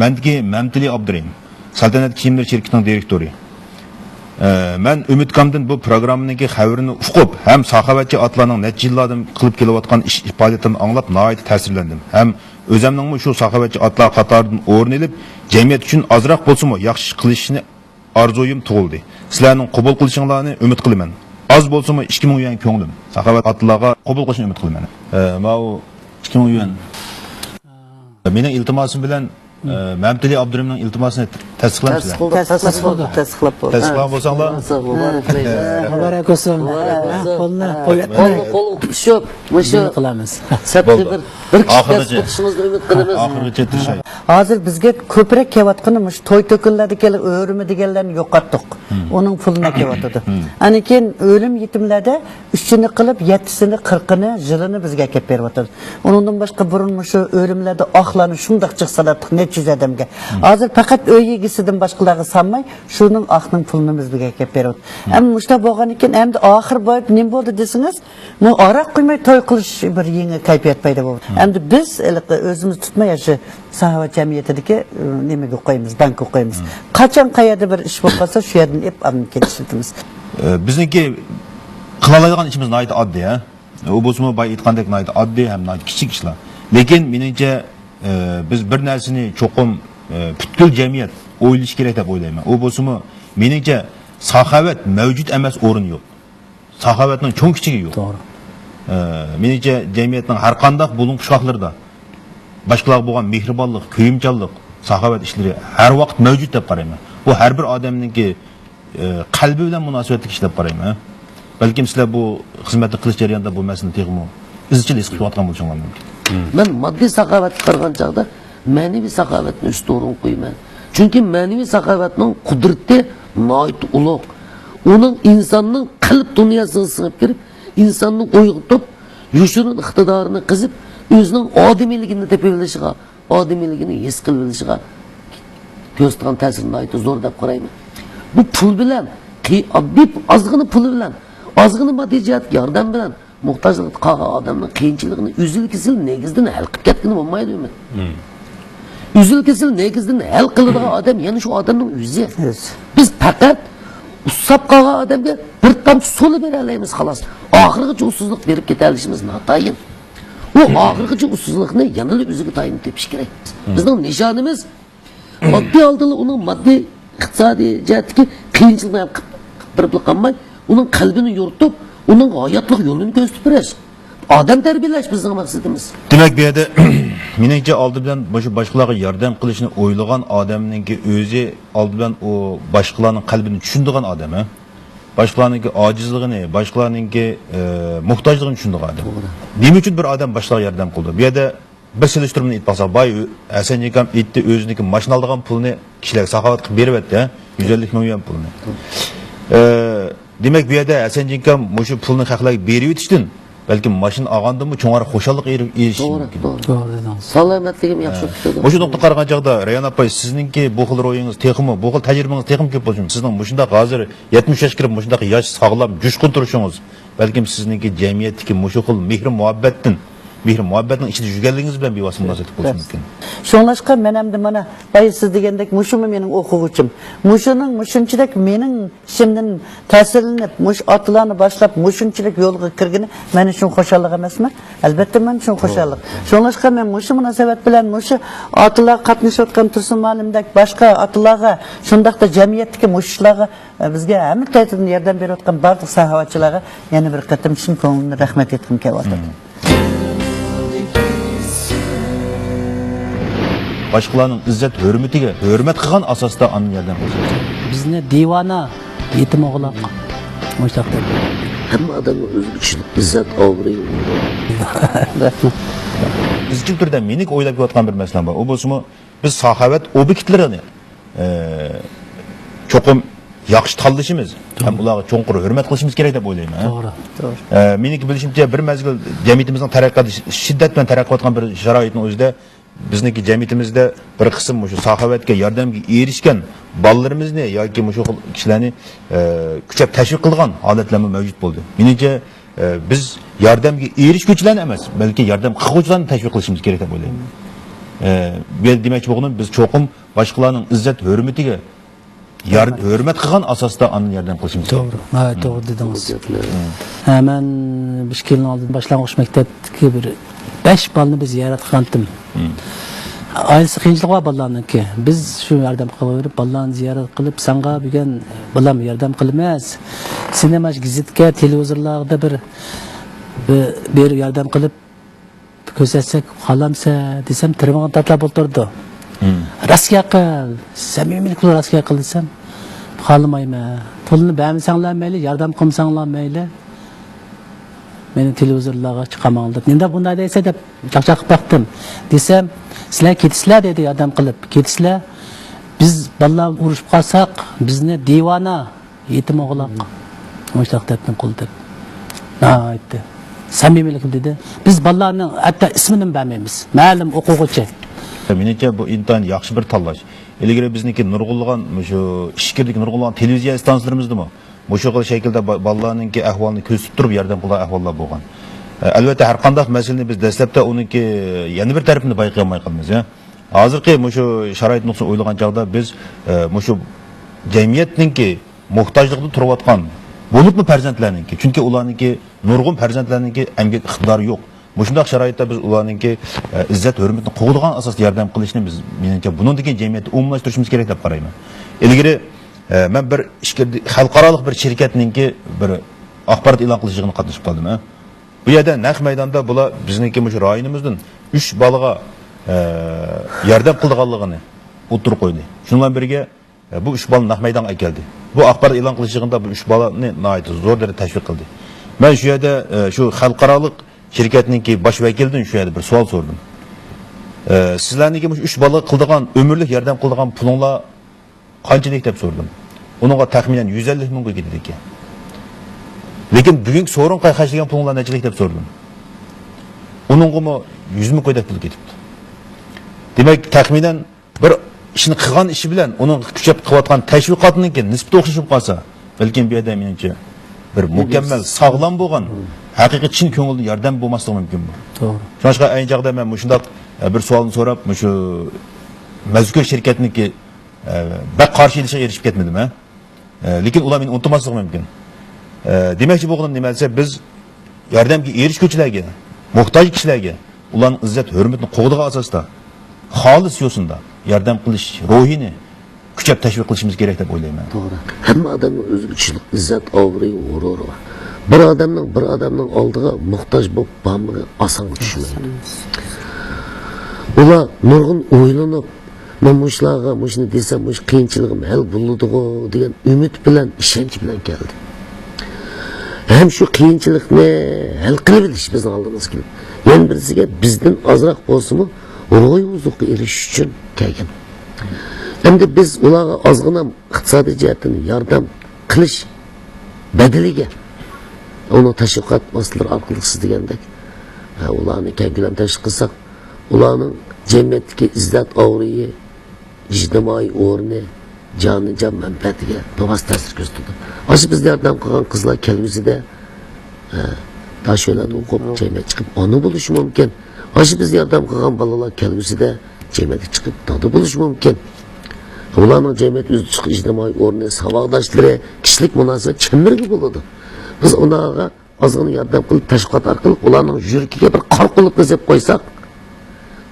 مەندىكى مەمتىلى ئابدۇرېھىم، سەلتەنەت كىيىملىرى شىركىتىنىڭ دىرېكتورى. ئە، مەن ئۈمىدكامدىن بۇ پروگراممىنىڭكى خەۋىرىنى ئۇقۇپ ھەم ساخاۋەتچى ئاتىلارنىڭ نەچچە يىللاردىن قىلىپ كېلىۋاتقان ئىش پائالىيىتىنى ئاڭلاپ ناھايىتى تەسىرلەندىم ھەم ئۆزەمنىڭمۇ شۇ ساخاۋەتچى ئاتىلار قاتارىدىن ئورۇن ئېلىپ، جەمئىيەت ئۈچۈن ئازراق بولسىمۇ ياخشى ئىش قىلىشنى ئارزۇيۇم تۇغۇلدى. سىلەرنىڭ قوبۇل قىلىشىڭلارنى ئۈمىد قىلىمەن. ئاز بولسىمۇ ئىككى مىڭ يۈەن كۆڭلۈم. ساخاۋەت ئاتىلارغا قوبۇل قىلىشنى ئۈمىد قىلىمەن. ئە، ماۋۇ ئىككى مىڭ يۈەن. مېنىڭ ئىلتىماسىم بىلەن، ئە، مەمتىلى ئابدۇرېھىمنىڭ ئىلتىماسىنى تەستىقلامسىلەر؟ تەستىقلىدۇق، تەستىقلىدۇق. تەستىقلىدۇق. تەستىقلىدۇق. تەستىقلىغان بولساڭلار. مۇبارەك بولسۇن. مۇبارەك بولسۇن. مۇبارەك بولسۇن. ھە، قولنى ھە، قويۇپ قولنى قولغا تۇتۇشۇپ، مۇشۇ بىللە قىلىمىز. سەپتە بولدى. بىر، بىر كىشى ئاخىرغىچە تەستىقلىشىڭىزنى ئۈمىد قىلىمىز. ئاخىرغىچە تىرىشاي. ھازىر بىزگە كۆپرەك كېلىۋاتقىنى مۇشۇ توي-تۆكۈنلەردىكى ئۆرىمە دېگەنلەرنى يوقاتتۇق. مم. ئۇنىڭ پۇلىنى كېلىۋاتىدۇ. مم. ئاندىن كېيىن ئۆلۈم-يېتىملەردە ئۈچىنى قىلىپ، يەتتىسىنى، قىرىقىنى، يىلىنى بىزگە ئەكەپ بېرىۋاتىدۇ. ئۇنىڭدىن باشقا بۇرۇن مۇشۇ ئۆرىمىلەردە ئاقلارنى شۇنداق جىق سالاتتۇق، نەچچە يۈز ئادەمگە. مم. ھازىر پەقەت ئۆي ئىگىسىدىن باشقىلارغا سالماي، شۇنىڭ ئاقنىڭ پۇلىنى بىزگە ئەكەپ بېرىۋاتىدۇ. مم. ئەمما مۇشۇنداق بولغاندىن كېيىن، ئەمدى ئاخىر بولۇپ نېمە بولدى دېسىڭىز، بۇ ھاراق قۇيماي توي قىلىش بىر يېڭى كەيپىيات پەيدا بولدى. مم. ئەمدى بىز ھېلىقى ئۆزىمىز تۇتماي، شۇ ساخاۋەت جەمئىيىتىدىكى، ئى، نېمىگە قويىمىز، بانكىغا قويىمىز. مم. قاچان قەيەردە بىر ئىش بولۇپ قالسا، شۇ يەردىن ئېلىپ ئاندىن كېيىن ئىشلىتىمىز. ئى، بىزنىڭكى قىلالايدىغان ئىشىمىز ناھايىتى ئاددىي، ھە. ئۇ بولسىمۇ بايا ئېيتقاندەك ناھايىتى ئاددىي ھەم ناھايىتى كىچىك ئىشلار. لېكىن مېنىڭچە، ئى، بىز بىر نەرسىنى چوقۇم، ئى، پۈتكۈل جەمئىيەت ئويلىشى كېرەك دەپ ئويلايمەن. ئۇ بولسىمۇ مېنىڭچە ساخاۋەت مەۋجۇت ئەمەس ئورنى يوق. ساخاۋەتنىڭ چوڭ-كىچىكى يوق. توغرا. ئە، مېنىڭچە، جەمئىيەتنىڭ ھەر قانداق بۇلۇڭ-پۇچقاقلىرىدا باشقىلارغا بولغان مېھرىبانلىق، كۆيۈمچانلىق، ساخاۋەت ئىشلىرى ھەر ۋاقىت مەۋجۇت دەپ قارايمەن. بۇ ھەر بىر ئادەمنىڭكى، ئە، قەلبى بىلەن مۇناسىۋەتلىك ئىش دەپ قارايمەن. بەلكىم سىلەر بۇ خىزمەتنى قىلىش جەريانىدا بۇ مەسىلىنى تېخىمۇ ئىزچىل ھېس قىلىۋاتقان بولۇشۇڭلار مۇمكىن. مەن ماددىي ساخاۋەتكە قارىغان چاغدا مەنىۋى ساخاۋەتنى ئۈستۈن ئورۇنغا قويىمەن. چۈنكى مەنىۋى ساخاۋەتنىڭ قۇدرىتى ناھايىتى ئۇلۇغ. ئۇنىڭ ئىنساننىڭ قەلب دۇنياسىغا سىڭىپ كىرىپ، ئىنساننى ئويغىتىپ، يوشۇرۇن ئىقتىدارىنى قېزىپ، ئۆزىنىڭ ئادىمىيلىكىنى تېپىۋېلىشىغا، ئادىمىيلىكىنى ھېس قىلىۋېلىشىغا كۆرسىتىدىغان تەسىرى ناھايىتى زور دەپ قارايمەن. بۇ پۇل بىلەن، قى-، ئاددىي ئازغىنە پۇل بىلەن، ئازغىنە ماددىي جەھەتتىكى ياردەم بىلەن موھتاجلىقتا قالغان ئادەمنىڭ قىيىنچىلىقىنى ئۈزۈل-كېسىل نېگىزدىن ھەل قىلىپ كەتكىلى بولمايدۇ، ئۈمىد. مم. ئۈزۈل-كېسىل نېگىزدىن ھەل قىلىدىغان ئادەم يەنە شۇ ئادەمنىڭ ئۆزى. ئۆزى. بىز پەقەت ئۇسساپ قالغان ئادەمگە بىر تامچە سۇلا بېرەلەيمىز، خالاس. ئاخىرغىچە ئۇسسۇزلۇق بېرىپ كېتەلىشىمىز ناتايىن. ئۇ ئاخىرغىچە ئۇسسۇزلۇقنى يەنىلا ئۆزىگە تايىنىپ تېپىش كېرەك. مم. بىزنىڭ نىشانىمىز ئاددىي ھالدىلا ئۇنىڭ ماددىي، ئىقتىسادىي جەھەتتىكى قىيىنچىلىقنى ھەل قىلىپ، قىلىپ بېرىپلا قالماي، ئۇنىڭ قەلبىنى يورۇتۇپ، ئۇنىڭ ھاياتلىق يولىنى كۆرسىتىپ بېرىش. ئادەم تەربىيەلەش بىزنىڭ مەقسىتىمىز. دېمەك، بۇ يەردە مېنىڭچە ئالدى بىلەن مۇشۇ باشقىلارغا ياردەم قىلىشنى ئويلىغان ئادەمنىڭكى ئۆزى ئالدى بىلەن ئۇ باشقىلارنىڭ قەلبىنى چۈشىنىدىغان ئادەم، ھە؟ باشقىلارنىڭكى ئاجىزلىقىنى، باشقىلارنىڭكى، ئە، موھتاجلىقىنى چۈشىنىدىغان ئادەم. توغرا. نېمە ئۈچۈن بىر ئادەم باشقىلارغا ياردەم قىلىدۇ؟ بۇ يەردە بىر سېلىشتۇرمىنى ئېيتىپ باقساق، بايا ئەسەنجان ئاكام ئېيتتى، ئۆزىنىڭكى ماشىنا ئالىدىغان پۇلىنى كىشىلەرگە ساخاۋەت قىلىپ بېرىۋەتتى، ھە؟ يۈز ئەللىك مىڭ يۈەن پۇلىنى. ئە، دېمەك، بۇ يەردە ئەسەنجان ئاكام مۇشۇ پۇلنى خەقلەرگە بېرىۋېتىشتىن بەلكىم ماشىنا ئالغاندىنمۇ چوڭراق خۇشاللىق ئېرى-، ئېرىشىشى توغرا، مۇمكىن. توغرا. توغرا دېدىڭىز. سالامەتلىكىم ياخشى بولۇپ كېتىدۇ. مۇشۇ نۇقتىغا قارىغان چاغدا، رەيھان ئاپا، سىزنىڭكى بۇ خىل روھىڭىز تېخىمۇ، بۇ خىل تەجرىبىڭىز تېخىمۇ كۆپ بولسۇن. سىزنىڭ مۇشۇنداق ھازىر يەتمىش ياشقا كىرىپ، مۇشۇنداق ياش، ساغلام، جۇشقۇن تۇرۇشىڭىز، بەلكىم سىزنىڭكى جەمئىيەتتىكى مۇشۇ خىل مېھرى-مۇھەببەتتىن، مېھرى-مۇھەببەتنىڭ ئىچىدە يۈرگەنلىكىڭىز بىلەن بىۋاسىتە مۇناسىۋەتلىك بولۇشى مۇمكىن. شۇڭلاشقا مەن ئەمدى مانا، بايا سىز دېگەندەك، مۇشۇمۇ مېنىڭ ئوقۇغۇچىم. مۇشۇنىڭ، مۇشۇنچىلىك مېنىڭ ئىشىمدىن تەسىرلىنىپ، مۇشۇ ئاتىلارنى باشلاپ، مۇشۇنچىلىك يولغا كىرگىنى مەن ئۈچۈن خۇشاللىق ئەمەسمۇ؟ ئەلبەتتە، مەن ئۈچۈن خۇشاللىق. شۇڭلاشقا مەن مۇشۇ مۇناسىۋەت بىلەن مۇشۇ ئاتىلارغا قاتنىشىۋاتقان تۇرسۇن مۇئەللىمدەك باشقا ئاتىلارغا، شۇنداقتا جەمئىيەتتىكى مۇشۇ ئىشلارغا، بىزگە ھەممە تەرەپتىن ياردەم بېرىۋاتقان بارلىق ساھە ئاچىلارغا يەنە بىر قېتىم چىن كۆڭلۈمدىن رەھمەت ئېيتقۇم كېلىۋاتىدۇ. باشقىلارنىڭ ئىززەت ھۆرمىتىگە ھۆرمەت قىلغان ئاساستا ئاندىن ياردەم قىلىش. بىزنى دىۋانە، يېتىم ئوغلاق مۇشۇنداق دەپ. ھەممە ئادەمگە ئۆزىگە چۈشىنىپ ئىززەت، ئابرۇي. رەھمەت. ئىزچىل تۈردە مېنىڭ ئويلاپ كېلىۋاتقان بىر مەسىلەم بار. ئۇ بولسىمۇ، بىز ساخاۋەت ئوبيېكتلىرىنى، ئە، چوقۇم ياخشى تاللىشىمىز ھەم ئۇلارغا چوڭقۇر ھۆرمەت قىلىشىمىز كېرەك دەپ ئويلايمەن. توغرا. توغرا. ئە، مېنىڭكى بىلىشىمچە، بىر مەزگىل جەمئىيىتىمىزنىڭ تەرەققىياتى شىددەت بىلەن تەرەققىي قىلىۋاتقان بىر شارائىتنىڭ ئۆزىدە بىزنىڭكى جەمئىيىتىمىزدە بىر قىسىم مۇشۇ ساخاۋەتكە ياردەمگە ئېرىشكەن بالىلىرىمىزنى ياكى مۇشۇ خىل كىشىلەرنى، ئە، كۈچەپ تەشۋىق قىلىدىغان ھالەتلەرمۇ مەۋجۇت بولدى. مېنىڭچە، ئە، بىز ياردەمگە ئېرىشكۈچىلەرنى ئەمەس، بەلكى ياردەم قىلغۇچىلارنى تەشۋىق قىلىشىمىز كېرەك دەپ ئويلايمەن. ئە، بۇ يەردە دېمەكچى بولغىنىم، بىز چوقۇم باشقىلارنىڭ ئىززەت ھۆرمىتىگە يار-، ھۆرمەت قىلغان ئاساستا ئاندىن ياردەم قىلىشىمىز كېرەك. توغرا، ناھايىتى توغرا دېدىڭىز. ھە، مەن بىر ئىككى يىلنىڭ ئالدىدا باشلانغۇچ مەكتەپتىكى بىر بەش بالىنى بىز زىيارەت قىلغانتىم. ئائىلىسى قىيىنچىلىقى بار بالىلارنىڭكى. بىز شۇ ياردەم قىلىۋېرىپ، بالىلارنى زىيارەت قىلىپ، ساڭا بۈگۈن بالام ياردەم قىلىمىز. سېنى مانا شۇ گېزىتكە، تېلېۋىزورلاردا بىر، بىر، بىر ياردەم قىلىپ، كۆرسەتسەك قالامسە دېسەم، تىرمىغان تاتلاپ ئولتۇرىدۇ. راسكىيە قىل، سەمىمىيلىك بىلەن راسكىيە قىل دېسەم، خالىمايمەن. پۇلنى بەرمىسەڭلار مەيلى، ياردەم قىلمىساڭلار مەيلى، مېنى تېلېۋىزورلارغا چىقارماڭلار دەپ. نېمانداق بۇنداق دەيسەن دەپ جاق-جاق قىلىپ باقتىم. دېسەم، سىلەر كېتىسىلەر دېدى، ياردەم قىلىپ. كېتىسىلەر، بىز بالىلار بىلەن ئۇرۇشۇپ قالساق، بىزنى دىۋانە، يېتىم ئوغلاق، مۇشۇنداق دەپتىن قۇل دەپ. ناھايىتى سەمىمىيلىكىم دېدى. بىز بالىلارنىڭ ھەتتا ئىسمىنىمۇ بەرمەيمىز. مەلۇم ئوقۇغۇچى. مېنىڭچە بۇ ئىنتايىن ياخشى بىر تاللاش. ئىلگىرى بىزنىڭكى نۇرغۇنلىغان، مۇشۇ ئىچكىرىدىكى نۇرغۇنلىغان تېلېۋىزىيە ئىستانسىلىرىمىزدىمۇ مۇشۇ خىل شەكىلدە با-، بالىلارنىڭكى ئەھۋالىنى كۆزىتىپ تۇرۇپ ياردەم قىلىدىغان ئەھۋاللار بولغان. ئە، ئەلۋەتتە، ھەر قانداق مەسىلىنى بىز دەسلەپتە ئۇنىڭكى يەنە بىر تەرىپىنى بايقىيالماي قالىمىز، يا. ھازىرقى مۇشۇ شارائىت نۇقتىسىدىن ئويلىغان چاغدا بىز، ئە، مۇشۇ جەمئىيەتنىڭكى موھتاجلىقىدا تۇرۇۋاتقان، بولۇپمۇ پەرزەنتلەرنىڭكى، چۈنكى ئۇلارنىڭكى نۇرغۇن پەرزەنتلەرنىڭكى ئەمگەك ئىقتىدارى يوق. مۇشۇنداق شارائىتتا بىز ئۇلارنىڭكى، ئە، ئىززەت ھۆرمىتىنى قوغدىغان ئاساستا ياردەم قىلىشنى بىز، مېنىڭچە، بۇنىڭدىن كېيىن جەمئىيەتتە ئومۇملاشتۇرۇشىمىز كېرەك دەپ قارايمەن. ئىلگىرى، ئە، مەن بىر ئىچكىرى خەلقئارالىق بىر شىركەتنىڭكى بىر ئاخبارات ئېلان قىلىش يىغىنىغا قاتنىشىپ قالدىم، ھە. بۇ يەردە نەق مەيداندا بۇلار بىزنىڭكى مۇشۇ رايونىمىزدىن ئۈچ بالىغا، ئە، ياردەم قىلىدىغانلىقىنى ئوتتۇرىغا قويدى. شۇنىڭ بىلەن بىرگە، ئە، بۇ ئۈچ بالىنى نەق مەيدانغا ئەكەلدى. بۇ ئاخبارات ئېلان قىلىش يىغىنىدا بۇ ئۈچ بالىنى ناھايىتى زور دەرىجىدە تەشۋىق قىلدى. مەن شۇ يەردە، ئە، شۇ خەلقئارالىق شىركەتنىڭكى باش ۋەكىلىدىن شۇ يەردە بىر سوئال سورىدىم. ئە، سىزلەرنىڭكى مۇشۇ ئۈچ بالىغا قىلىدىغان، ئۆمۈرلۈك ياردەم قىلىدىغان پۇلۇڭلار قانچىلىك دەپ سورىدىم. ئۇنىڭغا تەخمىنەن يۈز ئەللىك مىڭ كوي كېتىدىكەن. لېكىن بۈگۈنكى سورۇنغا خەجلىگەن پۇلۇڭلار نەچچىلىك دەپ سورىدىم. ئۇنىڭغىمۇ يۈز مىڭ كويدەك پۇل كېتىپتۇ. دېمەك، تەخمىنەن بىر ئىشنى قىلغان ئىشى بىلەن ئۇنىڭ كۈچەپ قىلىۋاتقان تەشۋىقاتىنىڭكى نىسبىتى ئوخشاش بولۇپ قالسا، بەلكىم بۇ يەردە مېنىڭچە بىر مۇكەممەل، ساغلام بولغان، ھەقىقىي چىن كۆڭۈلدىن ياردەم بولماسلىقى مۇمكىن بۇ. توغرا. شۇڭلاشقا ئەينى چاغدا مەن مۇشۇنداق، ئە، بىر سوئالنى سوراپ، مۇشۇ مەزكۇر شىركەتنىڭكى، ئە، بەك قارشى ئېلىشىغا ئېرىشىپ كەتمىدىم، ھە. ئە، لېكىن ئۇلار مېنى ئۇنتۇماسلىقى مۇمكىن. ئە، دېمەكچى بولغىنىم نېمە دېسە، بىز ياردەمگە ئېرىشكۈچىلەرگە، موھتاج كىشىلەرگە، ئۇلارنىڭ ئىززەت ھۆرمىتىنى قوغدىغان ئاساستا، خالىس يوسۇندا ياردەم قىلىش روھىنى كۈچەپ تەشۋىق قىلىشىمىز كېرەك دەپ ئويلايمەن. توغرا. ھەممە ئادەمنىڭ ئۆزىگە چۈشىنىشلىك ئىززەت، ئابرۇي، غۇرۇرى بار. بىر ئادەمنىڭ بىر ئادەمنىڭ ئالدىغا موھتاج بولۇپ بارمىقى ئاسانغا چۈشمەيدۇ. ئۇلار نۇرغۇن ئويلىنىپ، مەن مۇشۇلارغا مۇشۇنى دېسەم، مۇشۇ قىيىنچىلىقىم ھەل بولىدىغۇ دېگەن ئۈمىد بىلەن، ئىشەنچ بىلەن كەلدى. ھەم شۇ قىيىنچىلىقنى ھەل قىلىۋېلىش بىزنىڭ ئالدىمىزغا كېلىپ، يەنە بىرسىگە بىزدىن ئازراق بولسىمۇ روھىي ھۇزۇرغا ئېرىشىش ئۈچۈن كەلگەن. ئەمدى بىز ئۇلارغا ئازغىنە ئىقتىسادىي جەھەتتىن ياردەم قىلىش بەدىلىگە، ئۇنىڭ تەشۋىقات ۋاسىتىلىرى ئارقىلىق سىز دېگەندەك، ھە، ئۇلارنى كەڭ كۆلەم تەشۋىق قىلساق، ئۇلارنىڭ جەمئىيەتتىكى ئىززەت ئابرۇيى، ئىجتىمائىي ئورنى، جانىجان مەنپەئەتىگە بىۋاسىتە تەسىر كۆرسىتىدۇ. ئاشۇ بىز ياردەم قىلغان قىزلار كەلگۈسىدە، ئە، داشۆلەردە ئوقۇپ، جەمئىيەتكە چىقىپ ئانا بولۇشى مۇمكىن. ئاشۇ بىز ياردەم قىلغان بالىلار كەلگۈسىدە جەمئىيەتكە چىقىپ دادا بولۇشى مۇمكىن. ئۇلارنىڭ جەمئىيەت ئۆزىگە چىقىش ئىجتىمائىي ئورنى، ساۋاقداشلىرى، كىشىلىك مۇناسىۋەت چەمبىرىكى بولىدۇ. بىز ئۇلارغا ئازغىنە ياردەم قىلىپ، تەشۋىقات ئارقىلىق ئۇلارنىڭ يۈرىكىگە بىر قارا قۇلۇپنى سېلىپ قويساق،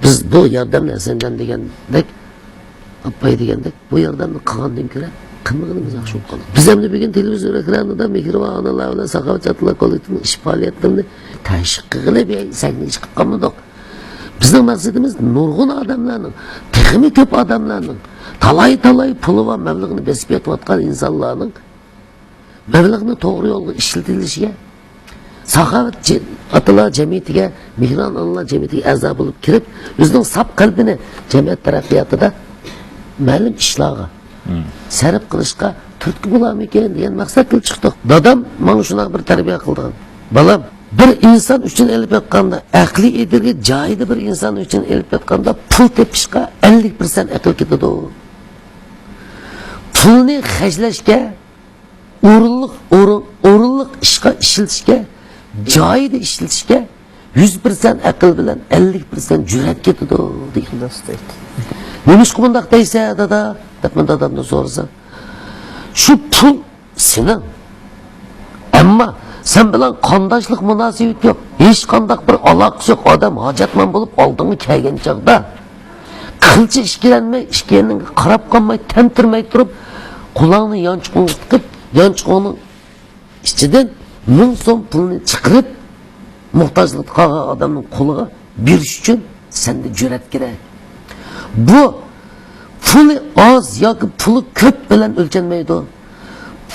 بىز بۇ ياردەمنى ھەسەنجان دېگەندەك، ئاپپاي دېگەندەك، بۇ ياردەمنى قىلغاندىن كۆرە قىلمىغىنىمىز ياخشى بولۇپ قالىدۇ. بىز ئەمدى بۈگۈن تېلېۋىزور ئېكرانىدا مېھرىبان ئانىلار بىلەن ساخاۋەتچى ئاتىلار كوللېكتىپىنىڭ ئىش پائالىيەتلىرىنى تەشۋىق قىلغىلى بىر سەھنىگە چىقىپ قالمىدۇق. بىزنىڭ مەقسىتىمىز نۇرغۇن ئادەملەرنىڭ، تېخىمۇ كۆپ ئادەملەرنىڭ، تالاي-تالاي پۇلى بار، مەبلىغىنى بېسىپ يېتىۋاتقان ئىنسانلارنىڭ مەبلەغنى توغرا يولغا ئىشلىتىلىشىگە، ساخاۋەت جە-، ئاتىلار جەمئىيىتىگە، مېھرىبان ئانىلار جەمئىيىتىگە ئەزا بولۇپ كىرىپ، ئۆزىنىڭ ساپ قەلبىنى جەمئىيەت تەرەققىياتىدا مەلۇم ئىشلارغا سەرپ قىلىشقا تۈرتكە بولارمىكىن دېگەن مەقسەت بىلەن چىقتۇق. دادام ماڭا شۇنداق بىر تەربىيە قىلدىغان. بالام، بىر ئىنسان ئۈچۈن ئېلىپ ئېيتقاندا، ئەقلىي ئىدىيەگە جايىدا بىر ئىنسان ئۈچۈن ئېلىپ ئېيتقاندا، پۇل تېپىشقا ئەللىك پىرسەنت ئەقىل كېتىدۇ. پۇلنى خەجلەشكە، ئورۇنلۇق، ئورۇن، ئورۇنلۇق ئىشقا ئىشلىتىشكە، جايىدا ئىشلىتىشكە يۈز پىرسەنت ئەقىل بىلەن ئەللىك پىرسەنت جۈرئەت كېتىدۇ دېگەن. نېمىشقا بۇنداق دەيسەن، دادا؟ دەپ مەن دادامدىن سورىسام، شۇ پۇل سېنىڭ. ئەمما سەن بىلەن قانداشلىق مۇناسىۋىتى يوق، ھېچقانداق بىر ئالاقىسى يوق ئادەم ھاجەتمەن بولۇپ ئالدىڭغا كەلگەن چاغدا، قىلچە ئىككىلەنمەي، ئىككى يېنىڭغا قاراپ قالماي، تەمتىرىمەي تۇرۇپ، قۇلاقنى يانچۇقۇڭغا تىقىپ، يانچۇقۇڭنىڭ ئىچىدىن مىڭ سوم پۇلنى چىقىرىپ، موھتاجلىقتا قالغان ئادەمنىڭ قولىغا بېرىش ئۈچۈن سەندە جۈرئەت كېرەك. بۇ پۇلى ئاز ياكى پۇلى كۆپ بىلەن ئۆلچەنمەيدۇ.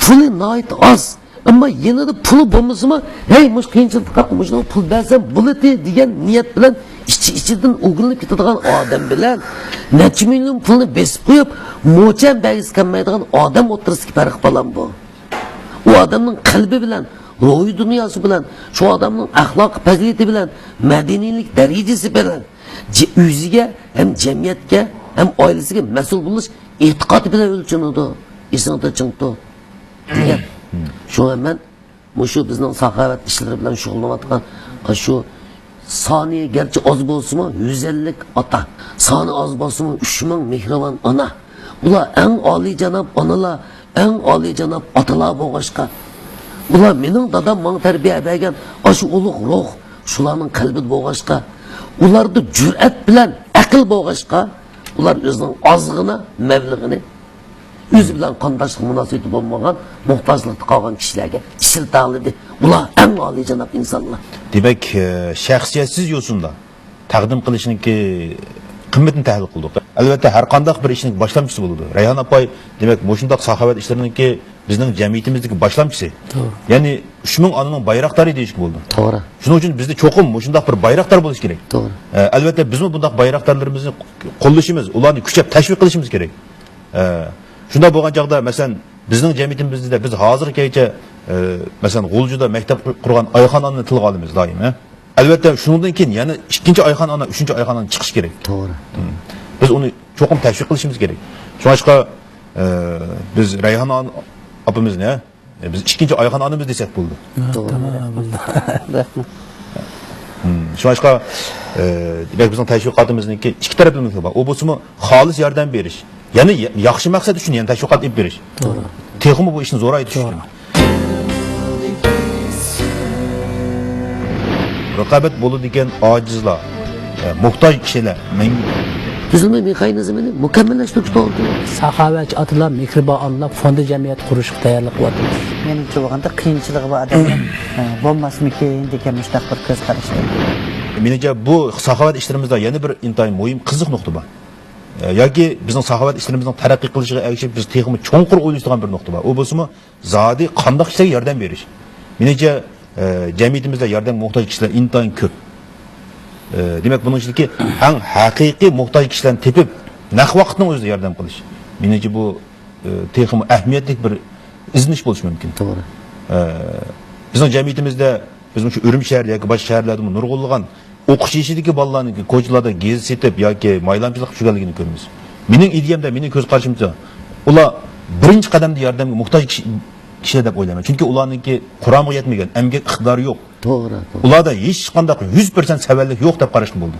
پۇلى ناھايىتى ئاز، ئەمما يېنىدا پۇلى بولمىسىمۇ، ھەي، مۇشۇ قىيىنچىلىقتا قالدىم، مۇشۇنىڭغا پۇل بەرسەم بولىدى دېگەن نىيەت بىلەن ئىچى-ئىچىدىن ئۆگىنىپ كېتىدىغان ئادەم بىلەن نەچچە مىليون پۇلنى بېسىپ قويۇپ، موچەن بەرگۈسى كەلمەيدىغان ئادەم ئوتتۇرىسىدىكى پەرق بالام بۇ. ئۇ ئادەمنىڭ قەلبى بىلەن، روھىي دۇنياسى بىلەن، شۇ ئادەمنىڭ ئەخلاقىي پەزىلىتى بىلەن، مەدەنىيلىك دەرىجىسى بىلەن، جە-، ئۆزىگە ھەم جەمئىيەتكە ھەم ئائىلىسىگە مەسئۇل بولۇش ئېتىقادى بىلەن ئۆلچىنىدۇ. ئېسىڭدە چىڭ تۇت. دېگەن. شۇڭا مەن مۇشۇ بىزنىڭ ساخاۋەت ئىشلىرى بىلەن شۇغۇللىنىۋاتقان، ئاشۇ سانى گەرچە ئاز بولسىمۇ، يۈز ئەللىك ئاتا، سانى ئاز بولسىمۇ، ئۈچ مىڭ مېھرىبان ئانا. ئۇلار ئەڭ ئالىيجاناب ئانىلار، ئەڭ ئالىيجاناب ئاتىلار بولغاچقا، ئۇلار مېنىڭ دادام ماڭا تەربىيە بەرگەن ئاشۇ ئۇلۇغ روھ شۇلارنىڭ قەلبىدە بولغاچقا، ئۇلاردا جۈرئەت بىلەن ئەقىل بولغاچقا، ئۇلار ئۆزىنىڭ ئازغىنا مەبلىغىنى ئۆزى بىلەن قانداشلىق مۇناسىۋىتى بولمىغان، موھتاجلىقتا قالغان كىشىلەرگە ئىشلىتەلىدى. ئۇلار ئەڭ ئالىيجاناب ئىنسانلار. دېمەك، ئە، شەخسىيەتسىز يوسۇندا تەقدىم قىلىشنىڭكى قىممىتىنى تەھلىل قىلدۇق. ئەلۋەتتە، ھەر قانداق بىر ئىشنىڭ باشلامچىسى بولىدۇ. رەيھان ئاپاي، دېمەك، مۇشۇنداق ساخاۋەت ئىشلىرىنىڭكى بىزنىڭ جەمئىيىتىمىزدىكى باشلامچىسى. توغرا. يەنى ئۈچ مىڭ ئانىنىڭ بايراقدارى دېيىشكە بولىدۇ. توغرا. شۇنىڭ ئۈچۈن بىزدە چوقۇم مۇشۇنداق بىر بايراقدار بولۇش كېرەك. توغرا. ئە، ئەلۋەتتە، بىزمۇ بۇنداق بايراقدارلىرىمىزنى قوللىشىمىز، ئۇلارنى كۈچەپ تەشۋىق قىلىشىمىز كېرەك. ئە، شۇنداق بولغان چاغدا، مەسىلەن، بىزنىڭ جەمئىيىتىمىزدە بىز ھازىرغىچە، ئە، مەسىلەن، غۇلجىدا مەكتەپ قۇرغان ئايخان ئانىنى تىلغا ئالىمىز دائىم، ھە؟ ئەلۋەتتە، شۇنىڭدىن كېيىن يەنە ئىككىنچى ئايخان ئانا، ئۈچىنچى ئايخان ئانا چىقىشى كېرەك. توغرا. مم. بىز ئۇنى چوقۇم تەشۋىق قىلىشىمىز كېرەك. شۇڭلاشقا، ئە، بىز رەيھان ئان-، ئاپىمىزنى، ئە، بىز ئىككىنچى ئايخان ئانىمىز دېسەك بولىدۇ. توغرا. تامام بولدى. رەھمەت. مم. شۇڭلاشقا، ئە، دېمەك، بىزنىڭ تەشۋىقاتىمىزنىڭكى ئىككى تەرەپلىمىلىكى بار. ئۇ بولسىمۇ خالىس ياردەم بېرىش. يەنى يا-، ياخشى مەقسەت ئۈچۈن يەنە تەشۋىقات ئېلىپ بېرىش. توغرا. تېخىمۇ بۇ ئىشنى زورايتىش ئۈچۈن. توغرا. رىقابەت بولىدىكەن ئاجىزلار، ئە، موھتاج كىشىلەر مەڭگۈ. تۈزۈلمە مېخانىزمىنى مۇكەممەللەشتۈرۈش توغرىلىق. ساخاۋەتچى ئاتىلار مېھرىبان ئانىلار فوندى جەمئىيەت قۇرۇشقا تەييارلىق قىلىۋاتىمىز. مېنىڭچە بولغاندا قىيىنچىلىقى بار ئادەملەر، ئە، بولماسمىكىن دېگەن مۇشۇنداق بىر كۆز قاراشتا. مېنىڭچە بۇ ساخاۋەت ئىشلىرىمىزدا يەنە بىر ئىنتايىن مۇھىم قىزىق نۇقتا بار. ئە، ياكى بىزنىڭ ساخاۋەت ئىشلىرىمىزنىڭ تەرەققىي قىلىشىغا ئەگىشىپ، بىز تېخىمۇ چوڭقۇر ئويلىشىدىغان بىر نۇقتا بار. ئۇ بولسىمۇ، زادى قانداق كىشىلەرگە ياردەم بېرىش. مېنىڭچە، ئە، جەمئىيىتىمىزدە ياردەمگە موھتاج كىشىلەر ئىنتايىن كۆپ. ئە، دېمەك، بۇنىڭ ئىچىدىكى ئەڭ ھەقىقىي موھتاج كىشىلەرنى تېپىپ، نەق ۋاقىتنىڭ ئۆزىدە ياردەم قىلىش. مېنىڭچە، بۇ، ئە، تېخىمۇ ئەھمىيەتلىك بىر ئىزدىنىش بولۇشى مۇمكىن. توغرا. ئە، بىزنىڭ جەمئىيىتىمىزدە، بىز مۇشۇ ئۈرۈمچى شەھىرى ياكى باشقا شەھەرلەردىمۇ نۇرغۇنلىغان ئوقۇش يېشىدىكى بالىلارنىڭ كوچىلاردا گېزىت سېتىپ ياكى مايلامچىلىق قىلىپ يۈرگەنلىكىنى كۆرىمىز. مېنىڭ ئىدىيەمدە، مېنىڭ كۆز قارىشىمچە، ئۇلار بىرىنچى قەدەمدە ياردەمگە موھتاج كىشى، كىشىلەر دەپ ئويلايمەن. چۈنكى ئۇلارنىڭكى قۇرامىغا يەتمىگەن، ئەمگەك ئىقتىدارى يوق. توغرا، توغرا. ئۇلاردا ھېچقانداق يۈز پىرسەنت سەۋەنلىك يوق دەپ قاراشقا بولىدۇ.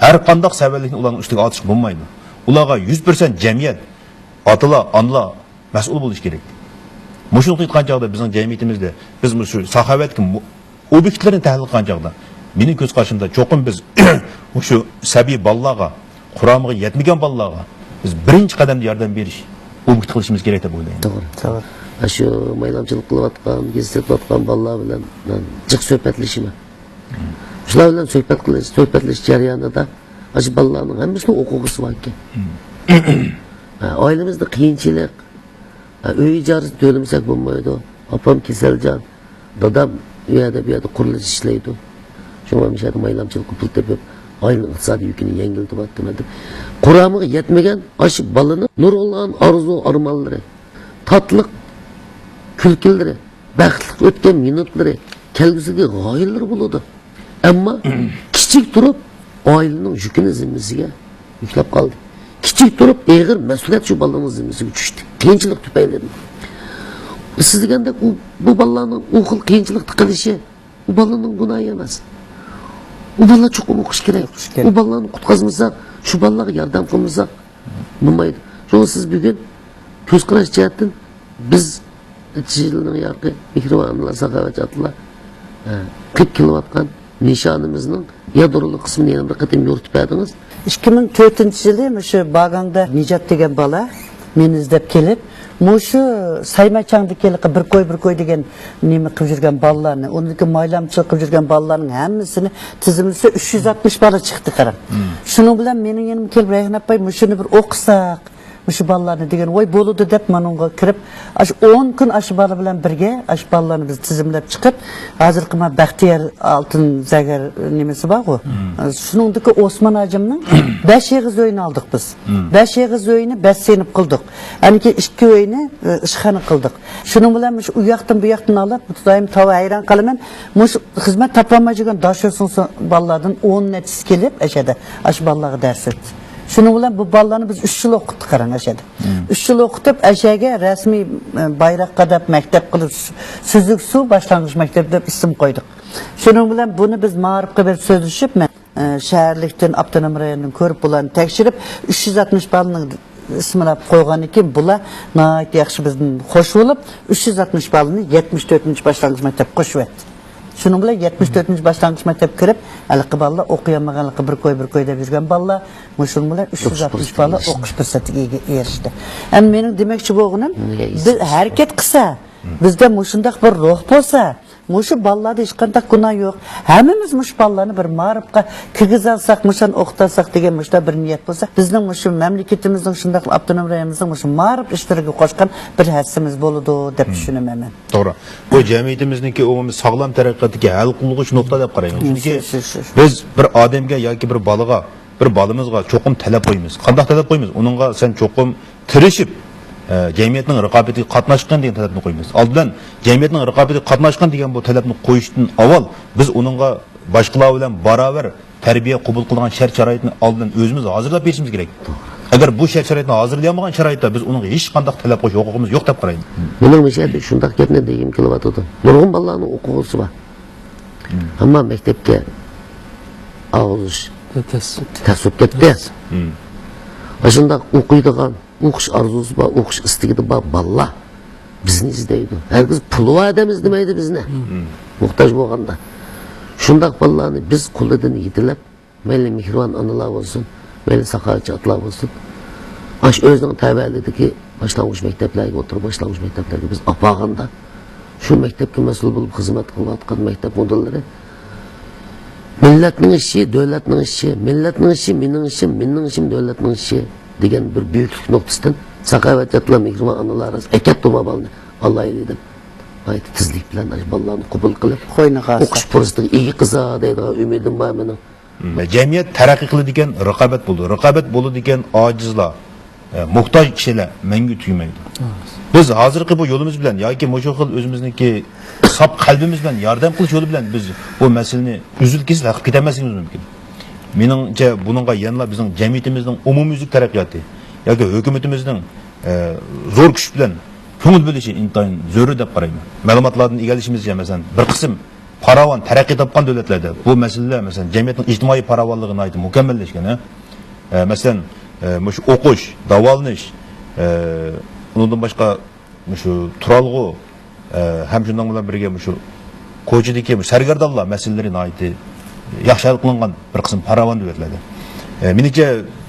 ھەر قانداق سەۋەنلىكنى ئۇلارنىڭ ئۈستىگە ئارتىشقا بولمايدۇ. ئۇلارغا يۈز پىرسەنت جەمئىيەت، ئاتىلار، ئانىلار، مەسئۇل بولۇشى كېرەك. مۇشۇ نۇقتىغا يېتىپ قالغان چاغدا بىزنىڭ جەمئىيىتىمىزدە بىز مۇشۇ ساخاۋەتكە مۇ-، ئوبيېكتلىرىنى تەھلىل قىلغان چاغدا، مېنىڭ كۆز قارىشىمدا چوقۇم بىز مۇشۇ سەبىي بالىلارغا، قۇرامىغا يەتمىگەن بالىلارغا بىز بىرىنچى قەدەمدە ياردەم بېرىش ئوبيېكتى قىلىشىمىز كېرەك دەپ ئويلايمەن. توغرا. توغرا. شۇ مايلامچىلىق قىلىۋاتقان، گېزىت سېتىۋاتقان بالىلار بىلەن مەن جىق سۆھبەتلىشىمەن. شۇلار بىلەن سۆھبەت قىلىش، سۆھبەتلىشىش جەريانىدا ئاشۇ بالىلارنىڭ ھەممىسىنىڭ ئوقۇغۇسى باركەن. ھە، ئائىلىمىزدە قىيىنچىلىق، ھە، ئۆي ئىجارىسىنى تۆلىمىسەك بولمايدۇ. ئاپام كېسەلجان، دادام ئۇ يەردە، بۇ يەردە قۇرۇلۇش ئىشلەيدۇ. شۇڭا مۇشۇ يەردە مايلامچىلىققا پۇل تېپىپ، ئائىلىنىڭ ئىقتىسادىي يۈكىنى يەڭگىللىتىۋاتىمەن دەپ. قۇرامىغا يەتمىگەن ئاشۇ بالىنىڭ نۇرغۇنلىغان ئارزۇ-ئارمانلىرى، تاتلىق كۈلكىلىرى، بەختلىك ئۆتكەن مىنۇتلىرى، كەلگۈسىدىكى غايىلىرى بولىدۇ. ئەمما كىچىك تۇرۇپ ئائىلىنىڭ يۈكىنى زىممىسىگە يۈكلەپ قالدى. كىچىك تۇرۇپ ئېغىر مەسئۇلىيەت شۇ بالىنىڭ زىممىسىگە چۈشتى. قىيىنچىلىق تۈپەيلىدىن. سىز دېگەندەك ئۇ، بۇ بالىلارنىڭ ئۇ خىل قىيىنچىلىقتا قېلىشى، ئۇ بالىنىڭ گۇناھى ئەمەس. ئۇ بالىلار چوقۇم ئوقۇش كېرەك. ئوقۇش كېرەك. ئۇ بالىلارنى قۇتقۇزمىساق، شۇ بالىلارغا ياردەم قىلمىساق، بولمايدۇ. شۇڭا سىز بۈگۈن كۆز قاراش جەھەتتىن بىز نەچچە يىلنىڭ ياقى مېھرىبان ئانىلار، ساخاۋەتچى ئاتىلار، ئە، قىلىپ كېلىۋاتقان نىشانىمىزنىڭ يادرولۇق قىسمىنى يەنە بىر قېتىم يورۇتۇپ بەردىڭىز. ئىككى مىڭ تۆتىنچى يىلى مۇشۇ باگاڭدا نىجات دېگەن بالا مېنى ئىزدەپ كېلىپ، مۇشۇ سايماچاڭدىكى ھېلىقى بىر كوي، بىر كوي دېگەن نېمە قىلىپ يۈرگەن بالىلارنى، ئۇنىڭدىكى مايلامچىلىق قىلىپ يۈرگەن بالىلارنىڭ ھەممىسىنى تىزىملىسە، ئۈچ يۈز ئاتمىش بالا چىقتى، قاراڭ. شۇنىڭ بىلەن مېنىڭ يېنىمغا كېلىپ، رەيھان ئاپاي، مۇشۇنى بىر ئوقۇساق، مۇشۇ بالىلارنى دېگەن، ۋاي بولىدۇ دەپ مانىڭغا كىرىپ، ئاشۇ ئون كۈن ئاشۇ بالا بىلەن بىرگە ئاشۇ بالىلارنى بىز تىزىملەپ چىقىپ، ھازىرقى ما بەختىيار ئالتۇن زەگەر نېمىسى بارغۇ، شۇنىڭدىكى ئوسمان ھاجىمنىڭ بەش ئېغىز ئۆيىنى ئالدۇق بىز. بەش ئېغىز ئۆينى بەش سىنىپ قىلدۇق. ئەنكى ئىككى ئۆينى ئىشخانا قىلدۇق. شۇنىڭ بىلەن مۇشۇ ئۇ ياقتىن بۇ ياقتىن ئالاپ، خۇدايىم تاۋا ھەيران قالىمەن. مۇشۇ خىزمەت تاپالماي يۈرگەن داشۆسۇڭ بالىلاردىن ئون نەچچىسى كېلىپ ئەشەدە ئاشۇ بالىلارغا دەرس ئۆتتى. شۇنىڭ بىلەن بۇ بالىلارنى بىز ئۈچ يىل ئوقۇتتۇق قاراڭ ئەشەدە. ئۈچ يىل ئوقۇتۇپ، ئەشەگە رەسمىي، ئە، بايراق قاداپ، مەكتەپ قىلىپ، سۈ-، سۈزۈك سۇ باشلانغۇچ مەكتەپ دەپ ئىسىم قويدۇق. شۇنىڭ بىلەن بۇنى بىز مائارىپقا بېرىپ سۆزلىشىپ، مەن، ئە، شەھەرلىكتىن، ئاپتونوم رايوندىن كۆرۈپ، بۇلارنى تەكشۈرۈپ، ئۈچ يۈز ئاتمىش بالىنىڭ ئىسمىنى ئاپ قويغاندىن كېيىن، بۇلار ناھايىتى ياخشى بىزدىن خوش بولۇپ، ئۈچ يۈز ئاتمىش بالىنى يەتمىش تۆتىنچى باشلانغۇچ مەكتەپكە قوشۇۋەتتى. شۇنىڭ بىلەن يەتمىش تۆتىنچى باشلانغۇچ مەكتەپكە كىرىپ، ھېلىقى بالىلار ئوقۇيالمىغانلىقى، بىر كوي، بىر كوي دەپ يۈرگەن بالىلار، مۇشۇنىڭ بىلەن ئۈچ يۈز ئاتمىش بالا ئوقۇش پۇرسىتىگە ئىگە-، ئېرىشتى. ئەمدى مېنىڭ دېمەكچى بولغىنىم، بىز ھەرىكەت قىلسا، بىزدە مۇشۇنداق بىر روھ بولسا، مۇشۇ بالىلاردا ھېچقانداق گۇناھ يوق. ھەممىمىز مۇشۇ بالىلارنى بىر مائارىپقا كىرگۈزەلسەك، مۇشۇنى ئوقۇتالساق دېگەن مۇشۇنداق بىر نىيەت بولسا، بىزنىڭ مۇشۇ مەملىكىتىمىزنىڭ، شۇنداقلا ئاپتونوم رايونىمىزنىڭ مۇشۇ مائارىپ ئىشلىرىغا قوشقان بىر ھەسسىمىز بولىدۇ دەپ چۈشىنىمەن مەن. توغرا. بۇ جەمئىيىتىمىزنىڭكى ئومۇمىي ساغلام تەرەققىياتتىكى ھەل قىلغۇچ نۇقتا دەپ قارايمەن. چۈنكى بىز بىر ئادەمگە ياكى بىر بالىغا، بىر بالىمىزغا چوقۇم تەلەپ قويىمىز. قانداق تەلەپ قويىمىز؟ ئۇنىڭغا سەن چوقۇم تىرىشىپ، ئە، جەمئىيەتنىڭ رىقابىتىگە قاتناشقىن دېگەن تەلەپنى قويىمىز. ئالدى بىلەن جەمئىيەتنىڭ رىقابىتىگە قاتناشقىن دېگەن بۇ تەلەپنى قويۇشتىن ئاۋۋال بىز ئۇنىڭغا باشقىلار بىلەن باراۋەر تەربىيە قوبۇل قىلىدىغان شەرت-شارائىتنى ئالدىن ئۆزىمىز ھازىرلاپ بېرىشىمىز كېرەك. ئەگەر بۇ شەرت-شارائىتنى ھازىرلىيالمىغان شارائىتتا بىز ئۇنىڭغا ھېچقانداق تەلەپ قويۇش ھوقۇقىمىز يوق دەپ قارايمەن. مېنىڭ مۇشۇ يەردە شۇنداق گەپنى دېگۈم كېلىۋاتىدۇ. نۇرغۇن بالىلارنىڭ ئوقۇغۇسى بار. ئەمما مەكتەپكە ئالغۇزۇش تەس بولۇپ كەتتى. ئاشۇنداق ئوقۇيدىغان، ئوقۇش ئارزۇسى بار، ئوقۇش ئىستىكىدە بار بالىلار بىزنى ئىزدەيدۇ. ھەرگىز پۇلى بار ئادەم ئىزدىمەيدۇ بىزنى. موھتاج بولغاندا. شۇنداق بالىلارنى بىز قولىدىن يېتىلەپ، مەيلى مېھرىبان ئانىلار بولسۇن، مەيلى ساخاۋەتچى ئاتىلار بولسۇن، ئاشۇ ئۆزىنىڭ تەۋەلىكىدىكى باشلانغۇچ مەكتەپلەرگە، ئوتتۇرا باشلانغۇچ مەكتەپلەرگە بىز ئاپارغاندا، شۇ مەكتەپكە مەسئۇل بولۇپ خىزمەت قىلىۋاتقان مەكتەپ مۇدىرلىرى مىللەتنىڭ ئىشى، دۆلەتنىڭ ئىشى، مىللەتنىڭ ئىشى، مېنىڭ ئىشىم، مېنىڭ ئىشىم، دۆلەتنىڭ ئىشى دېگەن بىر بۈيۈكلۈك نۇقتىسىدىن ساخاۋەتچى ئاتىلار، مېھرىبان ئانىلار ئەكەپتۇ ما بالىنى، ئاللايلى دەپ، ناھايىتى تېزلىك بىلەن ئاشۇ بالىلارنى قوبۇل قىلىپ، قوينىغا ئوقۇش پۇرسىتىگە ئىگە قىلسا دەيدىغان ئۈمىدىم بار مېنىڭ. مم. جەمئىيەت تەرەققىي قىلىدىكەن، رىقابەت بولىدۇ. رىقابەت بولىدىكەن، ئاجىزلار، ئە، موھتاج كىشىلەر مەڭگۈ تۈگىمەيدۇ. بىز ھازىرقى بۇ يولىمىز بىلەن ياكى مۇشۇ خىل ئۆزىمىزنىڭكى ساپ قەلبىمىز بىلەن ياردەم قىلىش يولى بىلەن بىز بۇ مەسىلىنى ئۈزۈل-كېسىل ھەل قىلىپ كېتەلمەسلىكىمىز مۇمكىن. مېنىڭچە، بۇنىڭغا يەنىلا بىزنىڭ جەمئىيىتىمىزنىڭ ئومۇميۈزلۈك تەرەققىياتى ياكى ھۆكۈمىتىمىزنىڭ، ئە، زور كۈچ بىلەن كۆڭۈل بۆلۈشى ئىنتايىن زۆرۈر دەپ قارايمەن. مەلۇماتلاردىن ئىگىلىشىمىزچە، مەسىلەن، بىر قىسىم پاراۋان تەرەققىي تاپقان دۆلەتلەردە بۇ مەسىلىلەر، مەسىلەن، جەمئىيەتنىڭ ئىجتىمائىي پاراۋانلىقى ناھايىتى مۇكەممەللەشكەن، ھە. ئە، مەسىلەن، ئە، مۇشۇ ئوقۇش، داۋالىنىش، ئە، ئۇنىڭدىن باشقا مۇشۇ تۇرالغۇ، ئە، ھەم شۇنىڭ بىلەن بىرگە مۇشۇ كوچىدىكى مۇشۇ سەرگەردانلار مەسىلىلىرى ناھايىتى ياخشى ھەل قىلىنغان بىر قىسىم پاراۋان دۆلەتلەردە. ئە، مېنىڭچە،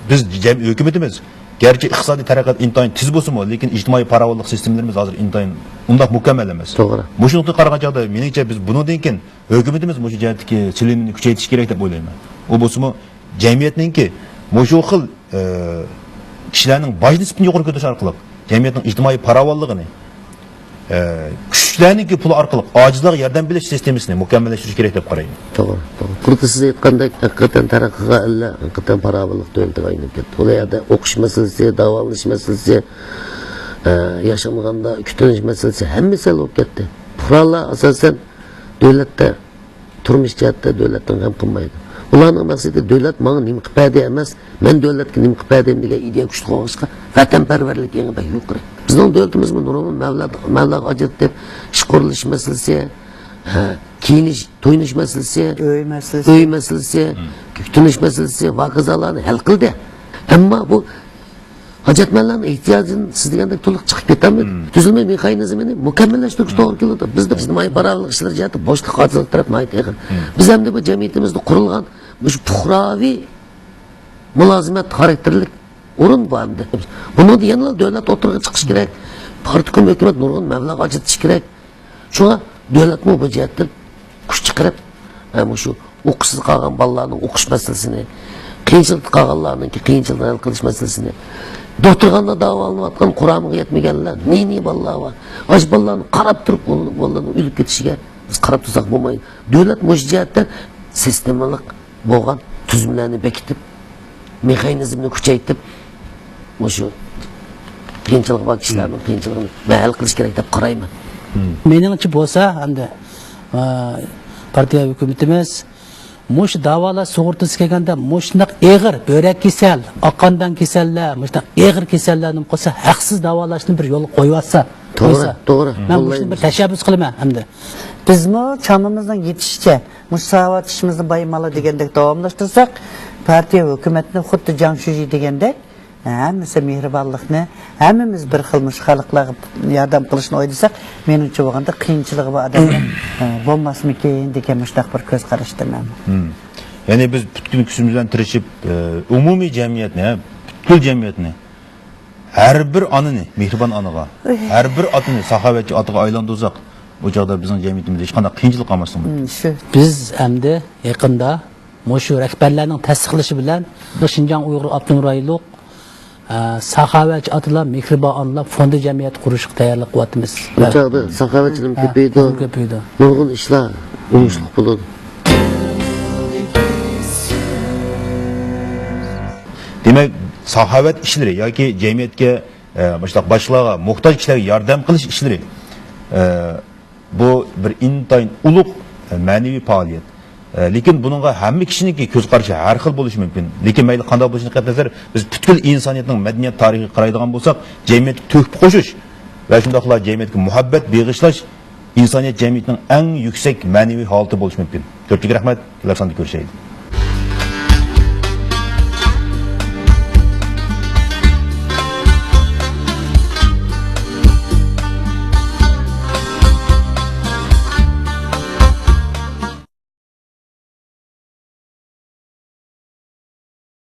بىز جەم-، ھۆكۈمىتىمىز گەرچە ئىقتىسادىي تەرەققىيات ئىنتايىن تېز بولسىمۇ، لېكىن ئىجتىمائىي پاراۋانلىق سىستېمىلىرىمىز ھازىر ئىنتايىن ئۇنداق مۇكەممەل ئەمەس. توغرا. مۇشۇ نۇقتىغا قارىغان چاغدا، مېنىڭچە، بىز بۇنىڭدىن كېيىن ھۆكۈمىتىمىز مۇشۇ جەھەتتىكى سېلىنمىنى كۈچەيتىشى كېرەك دەپ ئويلايمەن. ئۇ بولسىمۇ جەمئىيەتنىڭكى مۇشۇ خىل، ئە، كىشىلەرنىڭ باج نىسبىتىنى يۇقىرى كۆتۈرۈش ئارقىلىق جەمئىيەتنىڭ ئىجتىمائىي پاراۋانلىقىنى، ئە، كۈچلەرنىڭكى پۇلى ئارقىلىق ئاجىزلارغا ياردەم بېرىش سىستېمىسىنى مۇكەممەللەشتۈرۈش كېرەك دەپ قارايمەن. توغرا، توغرا. بۇرۇنقى سىز ئېيتقاندەك، ھەقىقەتەن تەرەققىي قىلغان ئەللەر ھەقىقەتەن پاراۋانلىق دۆلىتىگە ئايلىنىپ كەتتى. ئۇ يەردە ئوقۇش مەسىلىسى، داۋالىنىش مەسىلىسى، ئە، ياشانغاندا كۈتۈنۈش مەسىلىسى، ھەممىسى ھەل بولۇپ كەتتى. پۇقرالار ئاساسەن دۆلەتتە تۇرمۇش جەھەتتە دۆلەتتىن غەم قىلمايدۇ. ئۇلارنىڭ مەقسىتى دۆلەت ماڭا نېمە قىلىپ بەردى ئەمەس، مەن دۆلەتكە نېمە قىلىپ بەردىم دېگەن ئىدىيە كۈچلۈك بولغاچقا، ۋەتەنپەرۋەرلىك ئېڭى بەك يۇقىرى. بىزنىڭ دۆلىتىمىزمۇ نۇرغۇن مەبلەغ، مەبلەغ ئاجرىتىپ، ئىش قۇرۇلۇش مەسىلىسى، ھە، كىيىنىش، تويۇنۇش مەسىلىسى، ئۆي مەسىلىسى، ئۆي مەسىلىسى، كۈتۈنۈش مەسىلىسى ۋە ھاكازالارنى ھەل قىلدى. ئەمما بۇ ھاجەتمەنلەرنىڭ ئېھتىياجىدىن سىز دېگەندەك تولۇق چىقىپ كېتەلمىدى. تۈزۈلمە مېخانىزمىنى مۇكەممەللەشتۈرۈش توغرا كېلىدۇ. بىزدە ئىجتىمائىي پاراۋانلىق ئىشلىرى جەھەتتە بوشلۇق، ئاجىزلىق تەرەپ ناھايىتى ئېغىر. بىز ئەمدى بۇ جەمئىيىتىمىزدە قۇرۇلغان مۇشۇ پۇقراۋى مۇلازىمەت خاراكتېرلىك ئورۇن بار ئەمدى. بۇنىڭدا يەنىلا دۆلەت ئوتتۇرىغا چىقىشى كېرەك. پارتكوم ھۆكۈمەت نۇرغۇن مەبلەغ ئاجرىتىشى كېرەك. شۇڭا دۆلەتمۇ بۇ جەھەتتىن كۈچ چىقىرىپ، ئە، مۇشۇ ئوقۇشسىز قالغان بالىلارنىڭ ئوقۇش مەسىلىسىنى، قىيىنچىلىقتا قالغانلارنىڭكى قىيىنچىلىقىنى ھەل قىلىش مەسىلىسىنى، دوختۇرخانىدا داۋالىنىۋاتقان قۇرامىغا يەتمىگەنلەر، نى-نى بالىلار بار. ئاشۇ بالىلارنى قاراپ تۇرۇپ، بۇ بالىلارنىڭ ئۆلۈپ كېتىشىگە بىز قاراپ تۇرساق بولمايدۇ. دۆلەت مۇشۇ جەھەتتە سىستېمىلىق بولغان تۈزۈملەرنى بېكىتىپ، مېخانىزمنى كۈچەيتىپ، مۇشۇ قىيىنچىلىقى بار كىشىلەرنىڭ قىيىنچىلىقىنى ھەل قىلىش كېرەك دەپ قارايمەن. مېنىڭچە بولسا، ئەمدى، ئا، پارتىيە ھۆكۈمىتىمىز مۇشۇ داۋالاش سۇغۇرتىسى كەلگەندە، مۇشۇنداق ئېغىر بۆرەك كېسەل، ئاق قاندان كېسەللەر، مۇشۇنداق ئېغىر كېسەللەرنى قىلسا، ھەقسىز داۋالاشنى بىر يولغا قويۇۋاتسا، توغرا، قويسا. توغرا. مەن مۇشۇنى بىر تەشەببۇس قىلىمەن ئەمدى. بىزمۇ چامىمىزنىڭ يېتىشىچە مۇشۇ ساۋات ئىشىمىزنى بايىمالا دېگەندەك داۋاملاشتۇرساق، پارتىيە ھۆكۈمەتنى خۇددى جاڭ شۈجى دېگەندەك، ھەممىسى مېھرىبانلىقنى، ھەممىمىز بىر خىل مۇشۇ خەلقلەرگە ياردەم قىلىشنى ئويلىساق، مېنىڭچە بولغاندا قىيىنچىلىقى بار ئادەملەر، ئە، بولماسمىكىن دېگەن مۇشۇنداق بىر كۆز قاراشتىمەن. مم. يەنى بىز پۈتكۈل كۈچىمىز بىلەن تىرىشىپ، ئە، ئومۇمىي جەمئىيەتنى، ھە، پۈتكۈل جەمئىيەتنى، ھەر بىر ئانىنى، مېھرىبان ئانىغا، ھەر بىر ئاتىنى ساخاۋەتچى ئاتىغا ئايلاندۇرساق، ئۇ چاغدا بىزنىڭ جەمئىيىتىمىزدە ھېچقانداق قىيىنچىلىق قالماسلىقى مۇمكىن. مم، شۇ. بىز ئەمدى يېقىندا مۇشۇ رەھبەرلەرنىڭ تەستىقلىشى بىلەن شىنجاڭ ئۇيغۇر ئاپتونوم رايونلۇق، ئە، ساخاۋەتچى ئاتىلار، مېھرىبان ئانىلار فوندى جەمئىيەت قۇرۇشقا تەييارلىق قىلىۋاتىمىز. بۇ چاغدا ساخاۋەتچىلىرمۇ ھە، كۆپىيىدۇ. كۆپىيىدۇ. نۇرغۇن ئىشلار ئوڭۇشلۇق بولىدۇ. دېمەك، ساخاۋەت ئىشلىرى ياكى جەمئىيەتكە، ئە، مۇشۇنداق باشقىلارغا موھتاج كىشىلەرگە ياردەم قىلىش ئىشلىرى، ئە، بۇ بىر ئىنتايىن ئۇلۇغ، ئە، مەنىۋى پائالىيەت. ئە، لېكىن بۇنىڭغا ھەممە كىشىنىڭكى كۆز قارىشى ھەر خىل بولۇشى مۇمكىن. لېكىن مەيلى قانداق بولۇشىدىن قەتئىينەزەر، بىز پۈتكۈل ئىنسانىيەتنىڭ مەدەنىيەت تارىخىغا قارايدىغان بولساق، جەمئىيەتكە تۆھپە قوشۇش ۋە شۇنداقلا جەمئىيەتكە مۇھەببەت بېغىشلاش ئىنسانىيەت جەمئىيىتىنىڭ ئەڭ يۈكسەك مەنىۋى ھالىتى بولۇشى مۇمكىن. كۆپچىلىك رەھمەت، كېلەر ساندا كۆرۈشەيلى.